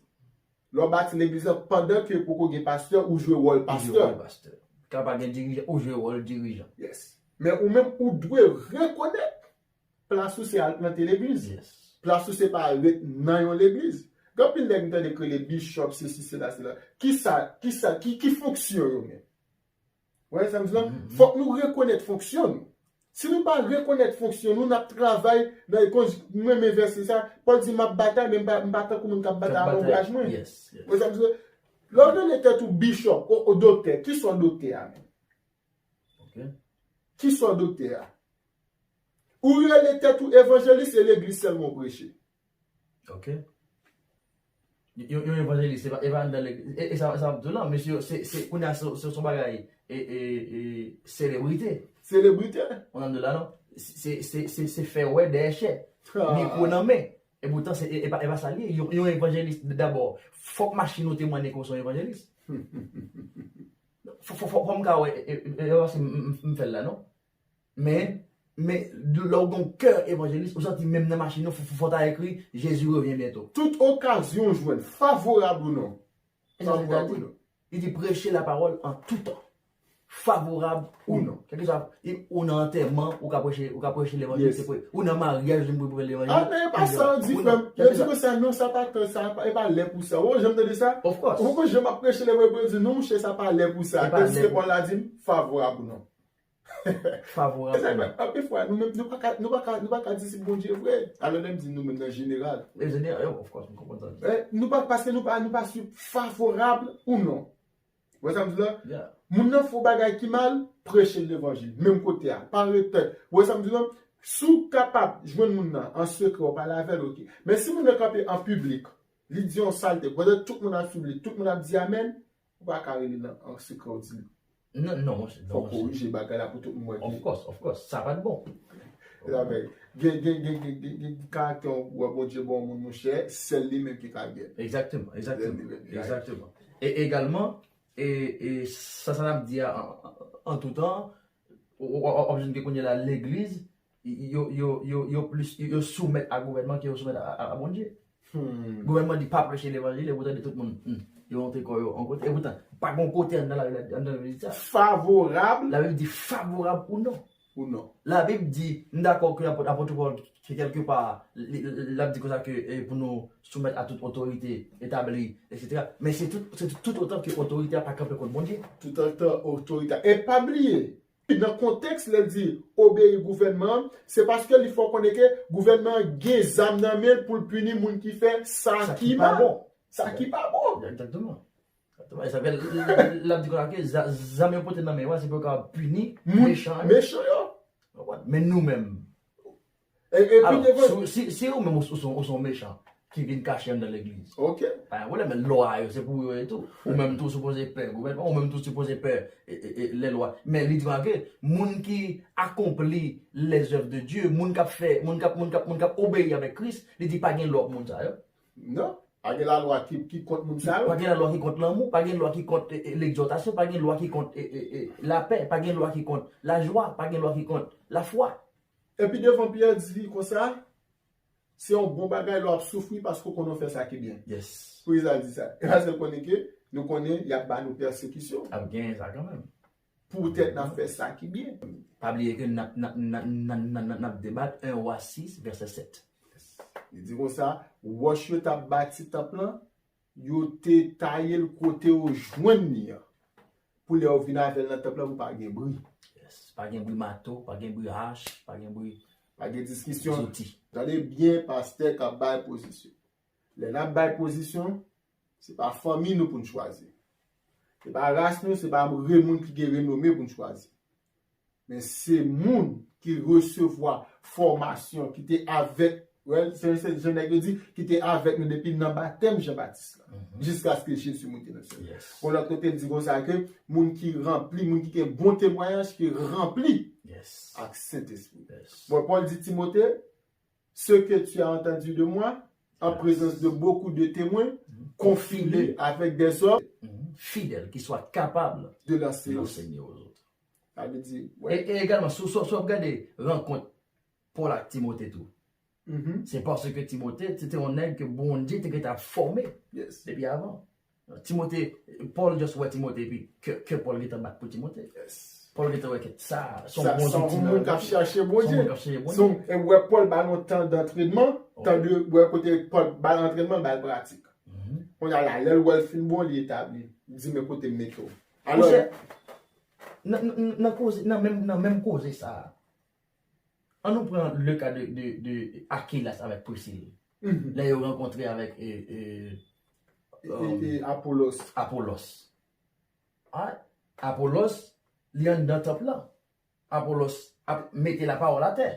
Lè w bati legliz la, pandan ke poko gen pastè, ou jwe wòl pastè. Ou jwe wòl pastè. Ka pa gen dirijan, ou jwe wòl dirijan. Yes. Men ou menm, ou dwe rekonèt plas ou se al plante legliz. Yes. Plas ou se pa ret nan yon legliz. Gen anpil nèg m tande k rele bishop, sesi, sela, sela. Kisa, kisa, ki, ki fonksyon yo menm? Wè sa m di la? Fòk nou rekonèt fonksyon nou. Si nou pa rekonèt fonksyon nou, n ap travay nan, kon m renmen vèsè sa, Pòl di, "M ap batay, men m pa, m pa tankou moun k ap batay ak onbraj mwen." Yes, yes. Wè sa m di la? Lè w rele tèt ou bishop, o, o doktè, kisa w doktè a menm? Ok. Kisa w doktè a? Ou rele tèt ou evanjelis, e legliz sèlman w preche. Ok. Yon, yon evanjelis, se pa, e pa anndan legliz. E, e sa, sa m ap di w la, mesye, se, se, kounye a, se, se, se yon bagay, e, e, e, selebrite. Selebrite. Ou konprann la, non? Se, se, se, se fè wè dèyè chè. Mikwo nan men. E poutan, se, e, e pa, e pa sa l ye. Yon, yon evanjelis, dabò, fòk machin ou temwaye ke w se yon evanjelis. Fò, fò, fò, fò m ka wè, e, e, e, e, paske m, m, m fè l la, non? Men, men, lè w gen yon kè evanjelis, ou santi menm nan machin ou, fò, fò, fò ta ekri, "Jésus revient bientôt." Tout okazyon w jwenn, favorab ou non. E sa li di. Favorab ou non. Li di, "Preche la parole en tout temps." Favorab ou non. Kèlkeswa, e, ou nan antèman, ou ka preche, ou ka preche levanjil, se pre-, ou nan maryaj, ou ka preche levanjil. Ah, men e pa sa yo di, frè m. Yo di konsa, "Non, sa pa tan, sa pa, e pa lè pou sa." Ou janm tande sa? Of course. Ou poko janm ap preche levanjil, pou yo di, "Non, monchè, sa pa lè pou sa." Tandiske Pòl la di, "Favorab ou non." Favorab ou non. Anpil fwa, nou menm, nou pa ka, nou pa ka, nou pa ka disip Bondye vre. Alò, lè m di nou menm nan jeneral. Nan jeneral, of course, m konprann sa. Eh, nou pa, paske nou pa, nou pa swiv favorab ou non. Ou wè sa m di la? Moun nan fè yon bagay ki mal, preche l levanjil. Menm kote a. Pa ret. Ou wè sa m di la? Si w kapab jwenn moun nan an sekrè, w pale avè l, oke. Men si moun nan kanpe an piblik, li di yon salte, pandan tout moun ap swiv li, tout moun ap di amèn, ou pa ka rele l an sekrè, w di l. Non, non, monchè, non, monchè. Fò w korije bagay la pou tout moun wè ke... Of course, of course. Sa pa t bon. Sa fè, gen, gen, gen karaktè w wè Bondye ba yon moun, monchè, sèl li menm ki ka gen. Exactement, exactement. Sèl li menm ki ka gen. Exactement. E egalman, e, e sa, sa n ap di a, an, an, an tou tan, w, w, w ap jwenn ke kounye a la, legliz, yo, yo, yo, yo plis, yo, yo soumèt a gouvènman ke yo soumèt a, a, a Bondye. Gouvènman di pa preche levanjil, e poutan de tout moun, hmm, yo montre kò yo yon kote. E poutan, pa gen yon kote anndan Labib, anndan Labib di sa. Favorab. Labib di favorab ou non. Ou non. Labib di, m dakò ke apot, apot Pòl, ke kèlkepa, li, li, l ap di konsa ke, e, pou nou soumèt a tout otorite etabli, etsetera. Men se tout, se tout, tout otan ke otorite a pa kanpe kont Bondye. Tout otan otorite a. E pa bliye, nan kontèks lè l di obeyi gouvènman an, se paske li fè w konnen ke gouvènman an gen zam nan men l pou l pini moun ki fè sa ki mal. Sa ki pa bon. Sa ki pa bon. Exactement. Exactement. E sa fè l, l, l, l ap di konsa ke za-, zam yo pote nan men yo a, se pou yo kapab pini mechan yo. Mechan yo. Ou konprann? Men nou menm, E, e pi alò, devan. si, si, si ou menm ou, ou, son, ou son mechan ki vin kache anndan legliz, Ok. pa gen pwoblèm, men lwa yo se pou yo e tou. Ou menm tou sipoze pè gouvènman, ou menm tou sipoze pè e, e, e, lè lwa. Men li di ke moun ki akonpli les œuvres de Dieu, moun k ap fè, moun k ap, moun k ap, moun k ap obeyi avèk Kris, li di pa gen lwa pou moun sa yo. Non. Pa gen lalwa ki, ki kont moun sa yo. Pa gen lalwa ki kont lanmou, pa gen lwa ki kont e, e, legzòtasyon, pa gen lwa ki kont e, e, e, lapè, pa gen lwa ki kont lajwa, pa gen lwa ki kont lafwa. Epi devan Pyè di konsa, se yon bon bagay lè w ap soufri paske w konnen w fè sa ki byen. Yes. Poukisa l di sa? E paske l konnen ke nou konnen y ap ba nou pèsekisyon. Ap genyen sa kanmenm. Poutèt n ap fè sa ki byen. Pa bliye ke n ap, n ap, n ap, n ap, n ap, n ap debat en Wa sis, vèsè sèt. Li di konsa, wòch yo t ap bati tanp lan, yo te taye l kote yo jwenn li an. Pou lè yo vin avè l nan tanp lan, pou pa gen bri. Yes. Pa gen bri mato, pa gen bri hach, pa gen bri Pa gen diskisyon. Zouti. Tande byen, pastè k ap bay pozisyon. Lè n ap bay pozisyon, se pa fanmi nou pou n chwazi. Se pa ras nou, se pa re moun ki gen renome pou n chwazi. Men se moun ki resevwa fòmasyon, ki te avèk, wè, se, se, jan nèg yo di, ki te avèk nou depi nan batèm Jan Batis la, jiskaske Jezi moute nan syèl. Yes. Bon, lòt kote, l di konsa ke moun ki ranpli, moun ki gen bon temwayaj, ki ranpli Yes. ak Sentespri. Yes. Bon, Pòl di Timote, ce que tu as entendu de moi, en présence de beaucoup de témoins, confie-le avec des hommes Mhm. Fidèles, qui soient capables de de l'enseigner. L'enseigner aux autres. Sa vle di, E, e egalman, si w, si w ap gade rankont Pòl ak Timote tou, mhm, se paske Timote se te yon nèg ke Bondye te gentan ap fòme yes, depi avan. Timote, Pòl just wè Timote epi kè, kè Pòl gentan bat pou Timote. Yes. Pòl gentan wè ke sa, se Sa, yon bon se yon zouti moun nan k ap men. Chache Se yon Bondye. Moun k ap chache Se Bondye. yon, e wè Pòl ba l yon tan d'antrenman, Ok. Tan de, wè kote Pòl ba l antrenman, ba l pratik. Mhm. Kounye a la, lè l wè l fin bon, li etabli. Li di, men kote m mete w. Alò, Monchè, nan, nan, nan koze, nan menm, nan menm koze sa a, an nou pran le ka de, de, de Akilas avèk Prisil. mhm, Lè yo rankontre avèk e, e, e, e, e Apolos. Apolos. A, Apolos, li anndan tanp lan. Apolos ap mete lapawòl atè.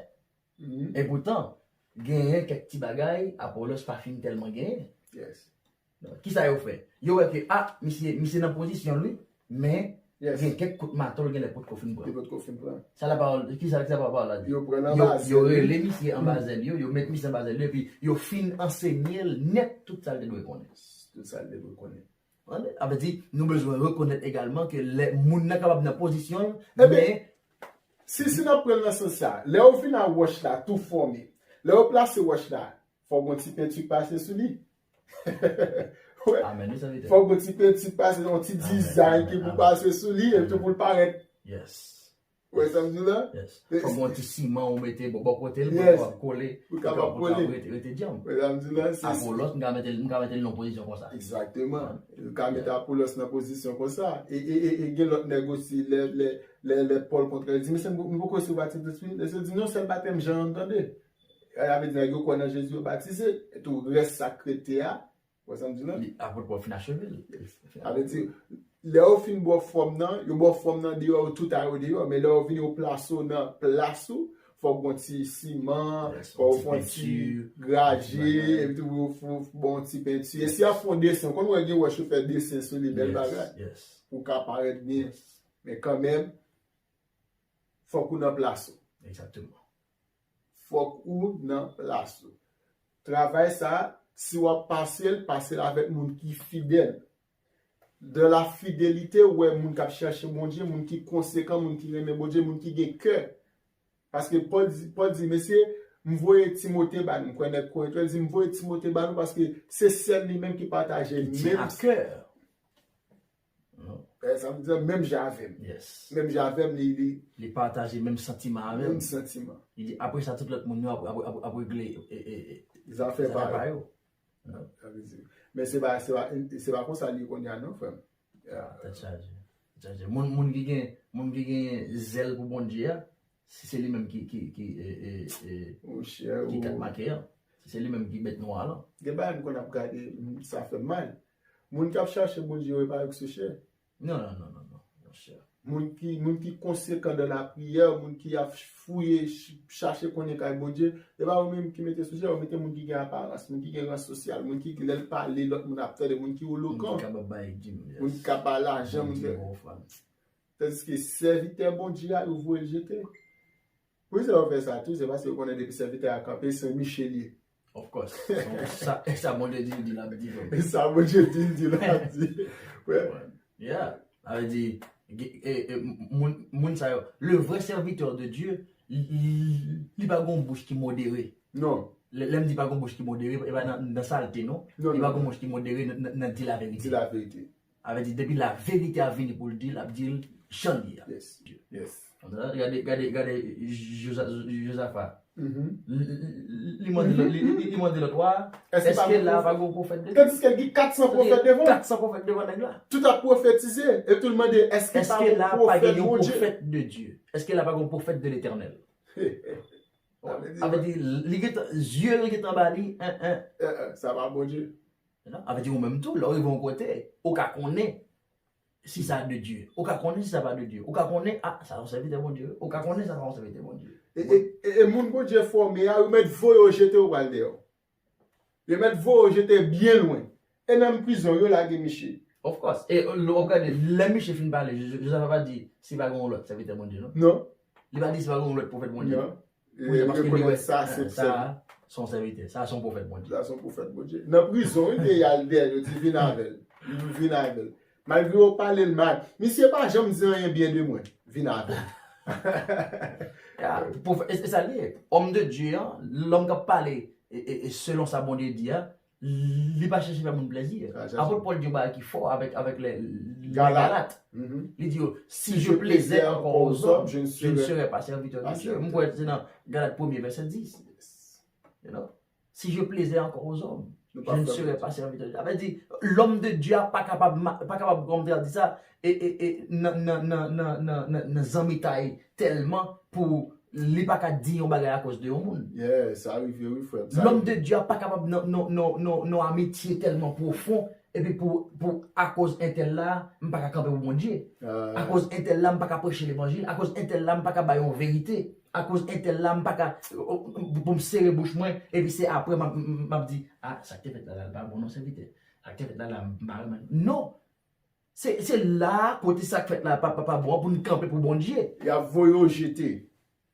Mhm, E poutan, genyen kèk ti bagay Apolos pa fin tèlman genyen. Yes. Donk, kisa yo fè? Yo wè ke, a, misye, misye nan pozisyon li, men Yes. gen kèk kout mato l genlè potko fin Li pran. potko fin pran. Sa lapawòl, kisa, kisa lapawòl la di? Yo pran nan Yo, baz. yo rele misye anba zèl yo, yo met misye anba zèl yo, epi yo fin ansenye l nèt tout sa l te dwe konnen. Tout sa l te dwe konnen. Sa vle di, nou bezwen rekonèt egalman ke lè moun nan kapab nan pozisyon l, Ebyen, men Si, si n ap pran l nan sans sa, lè yo vin a wòch la tou fòme, lè yo plase wòch la, fòk gon ti penti k pase sou li. Wè. Amèn, wi, sèvitè. Fòk gon ti penti k pase, yon ti Amèn, dizay amèn, ki pou amèn. Pase sou li, epi Amèn. Pou l parèt. Yes. Wè sa m di la? Yes. Fòk gon ti siman ou mete bò, bò kote l, pou Yes. l kapab kole, Pou l kapab pou l kapab kole. Rete, rete djanm. Wè sa m di la? Se Apolos, m ka mete l, m ka mete l nan pozisyon konsa. Egzakteman. Yo ka mete Apolos nan pozisyon konsa. E, e, e, e gen lòt nèg osi, lè, lè, lè, lè Pòl kontre, li di, mesye, m, m poko resevwa Batis Lespri. Mesye di, non, sèl batèm Jan an, tande. Sa vle di, nèg yo kwè nan Jezi, yo batize. E tou, rès sa k rete a, wè sa m di la? Li, apot Pòl fin acheve l. Sa vle di, lè yo fin ba w fòm nan, yo ba w fòm nan deyò, yo tout a yo deyò. Men lè yo vini, yo plase w nan plas ou, fòk gon ti siman, Yes, fòk ti fon ti penti, graje, ti bagay. Epi tou pou, pou bon ti penti. E si y ap fon desen, konn wè gen wòch yo fè desen sou li, bèl bagay. Yes. Pou ka parèt byen. Yes. Men kanmenm, fòk ou nan plas ou. Egzakteman. Fòk ou nan plas ou. Travay sa, si w ap pase l, pase l avèk moun ki fidèl. Dans la fidélité, ou wè moun k ap chache Bondye, moun ki konsekan, moun ki renmen Bondye, moun ki gen kè. Paske Pòl di, Pòl di, mesye, m voye Timote ba nou. M kwè nèg Korent yo, li di, m voye Timote ba nou paske se sèl li menm ki pataje Ki tient à menm, cœur. eh, sa vle di menm jan avè m. Yes. Menm jan avè m, li, li Li pataje menm santiman avè m. menm santiman. Li di, apre sa, tout lòt moun yo ap, ap, ap, ap regle e, e, e, Zafè zafè pa pa yo. yo. Sa vle di. Men se pa, se pa, se pa konsa li ye kounye a non, frè m. Ah, tèt chaje. Tèt chaje. Moun, moun ki gen, moun ki gen zèl pou Bondye a, si se li menm ki, ki, ki, e, e, e, Monchè, ki ou- kat make an, si se li menm ki bèt nwa lan. Gen bagay m konn ap gade, m, sa fè m mal. Moun k ap chache Bondye yo, e pa yo k sou chè. Non, non, non, non, non, monchè. Moun ki, moun ki konsekan dan lapriyè, moun ki ap fouye, ch- chache konnen kay Bondye, se pa yo menm ki mete sou je, yo mete moun ki gen aparans, moun ki gen ran sosyal, moun ki lè l pale, lòt moun ap tande, moun ki elokan, moun ki kapab bay dim, moun ki ka ba lajan, moun ki. Tandiske sèvitè Bondye a, yo voye l jete. Poukisa yo fè sa tou? Se paske yo konnen depi sèvitè a kanpe, se miche li ye. Of course. Sa, sa Bondye di, l di, l ap di. E sa Bondye di, l di, l ap di. Wè. Yeah. Sa vle di, e, e, moun, moun sa yo, le vrai serviteur de Dieu, li, li, li pa gon bouch ki modere. Non. Lè, lè m di pa gon bouch ki modere, e pa nan, nan salte, non. Non, li pa gon bouch ki modere nan, nan, nan di laverite. Di laverite. Sa vle di, depi laverite a vini pou l di, l ap di l jan l ye a. Yes. Yes. Gade, gade, gade Joza- Jozafa. Li, li, li, li mande lòt, li, li, li mande lòt wa, èske la pa gon pwofèt de Dye? Tandiske gen kat san pwofèt devan. Kat san pwofèt devan nèg la. Tout ap pwofetize, e tou l mande, èske pa gon pwofèt Bondye? Èske la pa gon pwofèt de Dye? Èske la pa gon pwofèt de Letènèl? Sa vle di, li gentan, zye yo gentan ba li, en, en. Sa pa Bondye. Non, sa vle di ou menm tou, lè w rive yon kote, ou ka konnen si sa de Dye. Ou ka konnen si sa pa de Dye. Ou ka konnen, a, sa yon sèvitè Bondye. Ou ka konnen sa pa yon sèvitè Bondye. E, e, e, e moun Bondye fòme a, yo mèt voye yo jete yo pral deyò. Yo mèt voye yo jete byen lwen. E nan prizon, yo lage miche. Of course. E, w ap gade, lè miche fin pale, Jozafa pa di, si pa gen yon lòt sèvitè Bondye, non? Non. Li pa di, si pa gen yon lòt pwofèt Bondye, non? Poukisa? Paske li wè sa, sa, se yon sèvitè. Sa, se yon pwofèt Bondye. Sa, se yon pwofèt Bondye. Nan prizon, wi, te y al dèyè, yo di, vin avè l. Li di, vin avè l. Malgre yo pale l mal, misye pa janm di anyen byen de mwen. Vin avè l. Ya, pwofèt, e, e sa l ye. Homme de Dieu an, lòm k ap pale, e, e, e selon sa Bondye di a, li pa chèche fè moun plèzi. Apot Pòl di yon bagay ki fò avèk, avèk lè, lè Galat. Li di yo, si je plaisais encore aux hommes, je ne serais pas serviteur de Dieu. M kwè se nan Galat premye vèsè dis. You know? Si je plaisais encore aux hommes, je ne serais pas serviteur. Sa vle di, lòm de Dye a pa kapab, pa kapab, kòman di sa, e, e, e, nan, nan, nan zanmitay tèlman pou li pa ka di yon bagay akoz de yon moun. Yeah, sa rive, wi, frè m. Lòm de Dye a pa kapab nan, nan, nan, nan, nan amitye tèlman pwofon, epi pou, pou akoz entèl la, m pa ka kanpe pou Bondye. Akoz entèl la, m pa ka preche levanjil. Akoz entèl la, m pa ka bay yon verite. Akoz entèl la, m pa ka, pou m sere bouch mwen, epi se apre m ap, m ap di, a, sa k te fèt la, la, l pa bon non, sèvitè. Sa k te fèt la, la, m pa renmen. Non! Se, se la kote sa k fèt la pa, pa, pa bon an pou n kanpe pou Bondye. Y ap voye w jete.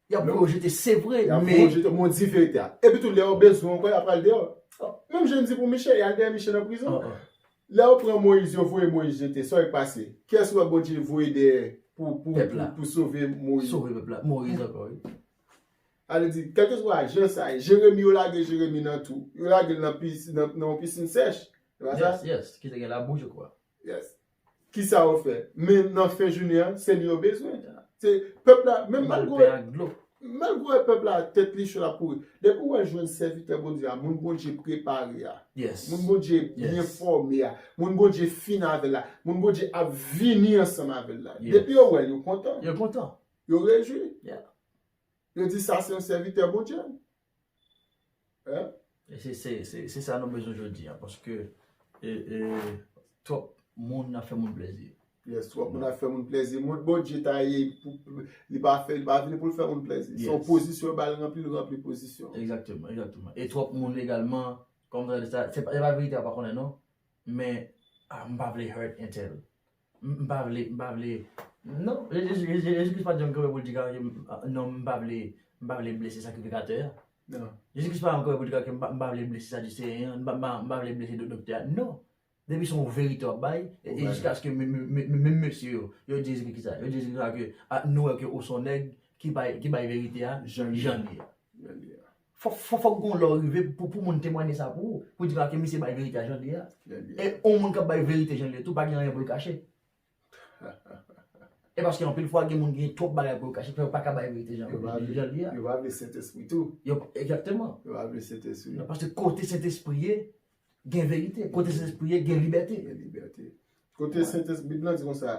Y ap voye w jete, se vre, men. Y ap voye w jete, men w di verite a. Epi tou, lè yo bezwen w ankò, y ap al dèyè w. Menm jan n di pou Miche, y al dèyè Miche nan prizon. Lè yo pran Moyiz, yo voye Moyiz jete, sa w wè k pase? Kiyès w wè Bondye voye dèyè pou, pou, pou, pou sove Moyiz? Sove pèp la. Moyiz ankò, wi. Ale di, kèlkeswa jan sa ye, Jeremi, yo lage Jeremi nan twou. Yo lage l nan pis-, nan, nan yon pisin sèch. Se pa sa? Yes, yes. Ki te gen labou, je crois. Yes. Kisa yo fè? Men nan fen jounen an, se li yo bezwen. Se pèp la, men malgre, malgre pèp la, tèt li cho, l ap kouri. Depi w wè jwenn sèvitè Bondye a, moun Bondye prepare a, moun Bondye byen fòme a, moun Bondye fin avè l la, moun Bondye ap vini ansanm avè l la. Depi yo wè l, yo kontan. Yo kontan. Yo rejwi. Yo di sa se yon sèvitè Bondye. Hein? E se, se, se, se sa nou bezwen jodi a, paske, e, e, twòp moun ap fè moun plèzi. Yes, twòp moun ap fè moun plèzi. Moun Bondye ta ye, pou, li pa fè, li pa vini pou l fè moun plèzi. Se yon pozisyon yo ba l ranpli, l ranpli pozisyon. Egzakteman, egzakteman. E twòp moun egalman, kòm sa, se pa, se pa verite a pa konnen non, men, a, m pa vle hurt entèl. M, m pa vle, m pa vle. Non, Jezi, Jezi, Jezi Kris pa t janm kanpe pou l di ke, non, m pa vle, m pa vle blese sakrifikatè a. Non. Jezi Kris pa janm kanpe pou l di ke m pa, m pa vle blese Sadiseyen an, m pa, m pa, m pa vle blese do-, doktè a. Non. Depi se yon verite w ap bay, e, e jiskaske menm, menm, menm, menm mesye yo, yo di Jezi Kris sa, yo di Jezi Kris sa ke, a, nou wè ke ou se yon nèg ki bay, ki bay verite a jan li ye. Jan li ye. Fò, fò, fòk gon lè w rive pou, pou moun temwanye sa pou ou, pou di ke misye bay verite a jan li ye a. E yon moun k ap bay verite jan li ye tou, pa gen anyen pou l kache. E paske anpil fwa, gen moun gen twòp bagay pou yo kache, fè yo pa ka bay verite jan, jan li ye a. Yo pa vle Sentespri tou. Yo, egzakteman. Yo pa vle Sentespri. Non, paske kote Sentespri ye, gen verite. Kote Sentespri ye, gen libète. Gen libète. Kote Sentespri, Bib lan di konsa,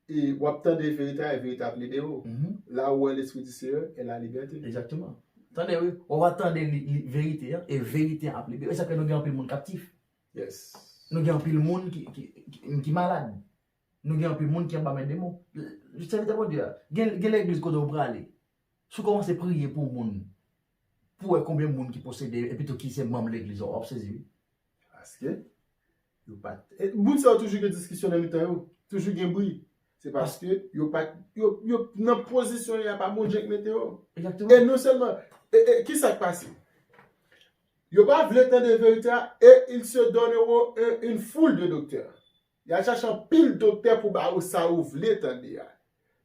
e w ap tande verite a, e verite ap libere w. Là où est l'Esprit du Seigneur est la liberté. Egzakteman. Tande, wi. Ou va tande li, li, verite an, e verite an ap libere. E sa fè nou gen anpil moun kaptif. Yes. Nou gen anpil moun ki, ki, ki, ki malad. Nou gen anpil moun ki anba men demon. Sèvitè Bondye a, gen, gen legliz kote w prale. Si w kòmanse priye pou moun, pou w wè konbyen moun ki posede, epi tou ki se manm legliz la, w ap sezi, wi. Paske yo pa t, e, moun sa yo toujou gen diskisyon nan mitan yo, toujou gen bri. Se paske yo pa t, yo, yo nan pozisyon yo a, pa Bondye k mete yo. Egzakteman. E non sèlman, e, e, ki sa k pase? Yo pa vle tande verite a, et ils se donneront un- une foule de docteurs. Y al chache anpil doktè pou ba ou sa ou vle tande a.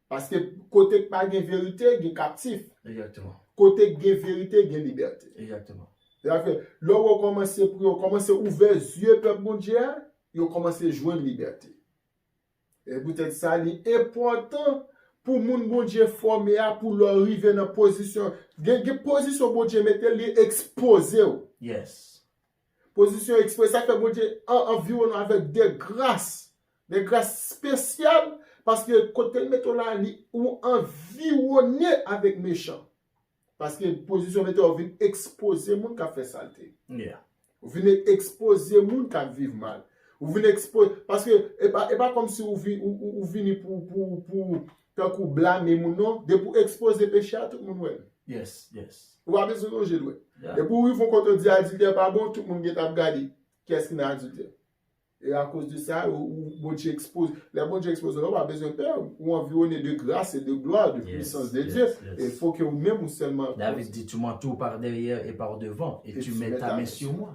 Paske kote k pa gen verite, gen kaptif. Egzakteman. Kote k gen verite, gen libète. Egzakteman. Sa fè, lè w kòmanse priye, w kòmanse ouvè zye pèp Bondye a, yo kòmanse jwenn libète. E poutèt sa, li enpòtan pou moun Bondye fòme a, pou lè w rive nan pozisyon, gen, gen pozisyon Bondye mete, li ekspoze w. Yes. Pozisyon ekspoze, sa fè Bondye an- anviwonnen w avèk de gras, de gras espesyal, paske kote l mete w la, li, ou anviwonnen avèk mechan. Paske pozisyon mete w vin ekspoze moun k ap fè salte. Yeah. Ou vin ekspoze moun k ap viv mal. Ou vin ekspoze, paske e pa, e pa kòmsi ou, vi, ou, ou, ou vini pou, pou, pou, tankou blame moun, non. Depi w ekspoze peche a, tout moun wè l. Yes, yes. Ou pa bezwen lonje dwèt. Yeah. Depi w rive yon kote w di adiltè pa bon, tout moun gentan ap gade kiyès ki nan adiltè. E akoz de sa, ou, ou, Bondye ekspoze. Lè Bondye ekspoze w, ou pa bezwen pè. Ou anviwone de gras e de glwa, de puissance de Dieu. Yes, yes. E fò ke ou menm ou sèlman. David di, tu m'entoures par derrière et par devant, et tu mets ta main sur moi.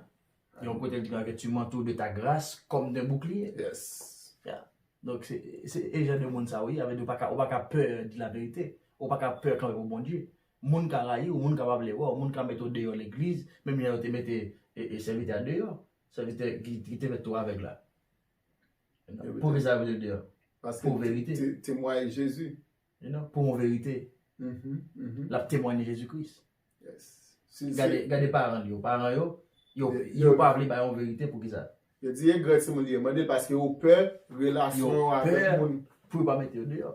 Yon kote l di ke tu m'entoures de ta grâce comme d'un bouclier. Yes. Yeah. Donk, se, se e jan de moun sa, wi. Sa vle di, ou pa ka, ou pa ka pè di laverite. Ou pa ka pè kanpe pou Bondye. Moun ka rayi w, moun ka pa vle wè w, moun ka mete w deyò legliz, menm jan yo te mete e, e sèvitè a deyò. Sèvitè ki, ki te fè tou avèg la. Poukisa yo mete l deyò? Paske pou verite. Te- temwaye Jezi. You know, pou yon verite. Mhm, mhm. L ap temwaye Jezi Kris. Yes. Si- Gade, si- gade paran li yo. Paran yo, yo, yo, yo pa vle bay yon verite. Poukisa? Yo di e grann timoun li ye. Mande l paske yo pè relasyon yo avèk moun. Pou yo pa mete yo deyò.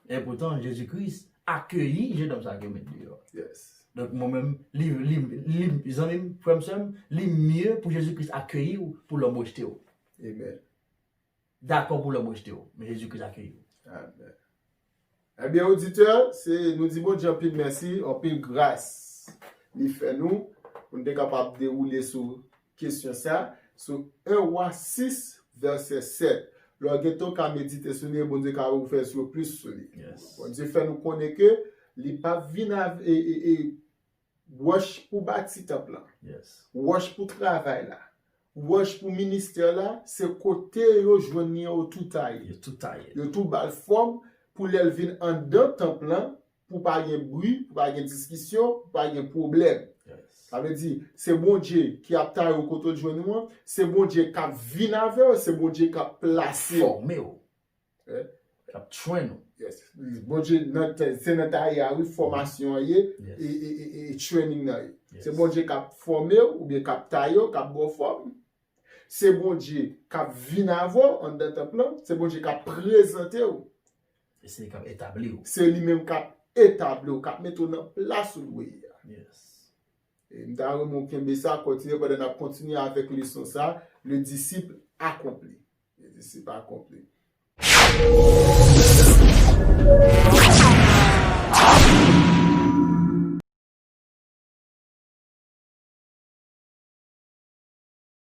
E poutan, Jezi Kris akeyi jennonm sa ke yo met deyò. Yes. Donk, mwen menm, li, li, li, zanmi m, frè m, sè m, li mye pou Jezi Kris akeyi w, pou lòm rejte w. Amen. Dakò pou lòm rejte w, men Jezi Kris akeyi w. Amen. Ebyen, oditè, se, nou di Bondye anpil mèsi, anpil gras li fè nou, pou n te kapab dewoule sou kesyon sa, sou en Wa sis, vèsè sèt. Lè w gen tan w ka medite sou li, Bondye ka ouvè zye w plis sou li. Yes. Bondye fè nou konnen ke li p ap vin avè, e, e, e, wòch pou bati tanp lan. Yes. Wòch pou travay la. Wòch pou ministè la, se kote yo jwenn li an, yo tou taye. Yo tou taye. Yo tou ba l fòm pou lè l vin anndan tanp lan, pou pa gen bri, pou pa gen diskisyon, pou pa gen pwoblèm. Yes. Sa vle di, se Bondye ki ap taye w kote w jwenn ou an, se Bondye k ap vin avè w, se Bondye k ap plase w. Fòme w. Eh? K ap train ou. Yes. Bondye, nan te- se nan taye a, wi, fòmasyon an ye, yes, e, e, e, e training nan ye. Yes. Se Bondye k ap fòme w, oubyen k ap taye w, k ap ba w fòm. Se Bondye k ap vin avè w anndan tanp lan. Se Bondye k ap prezante w. E se li k ap etabli w. Se li menm k ap etabli w, k ap mete w nan plas ou dwe ye a. Yes. E m ta renmen w kenbe sa, kontinye pandan n ap kontinye avèk leson sa, le disciple accompli. Le disciple accompli.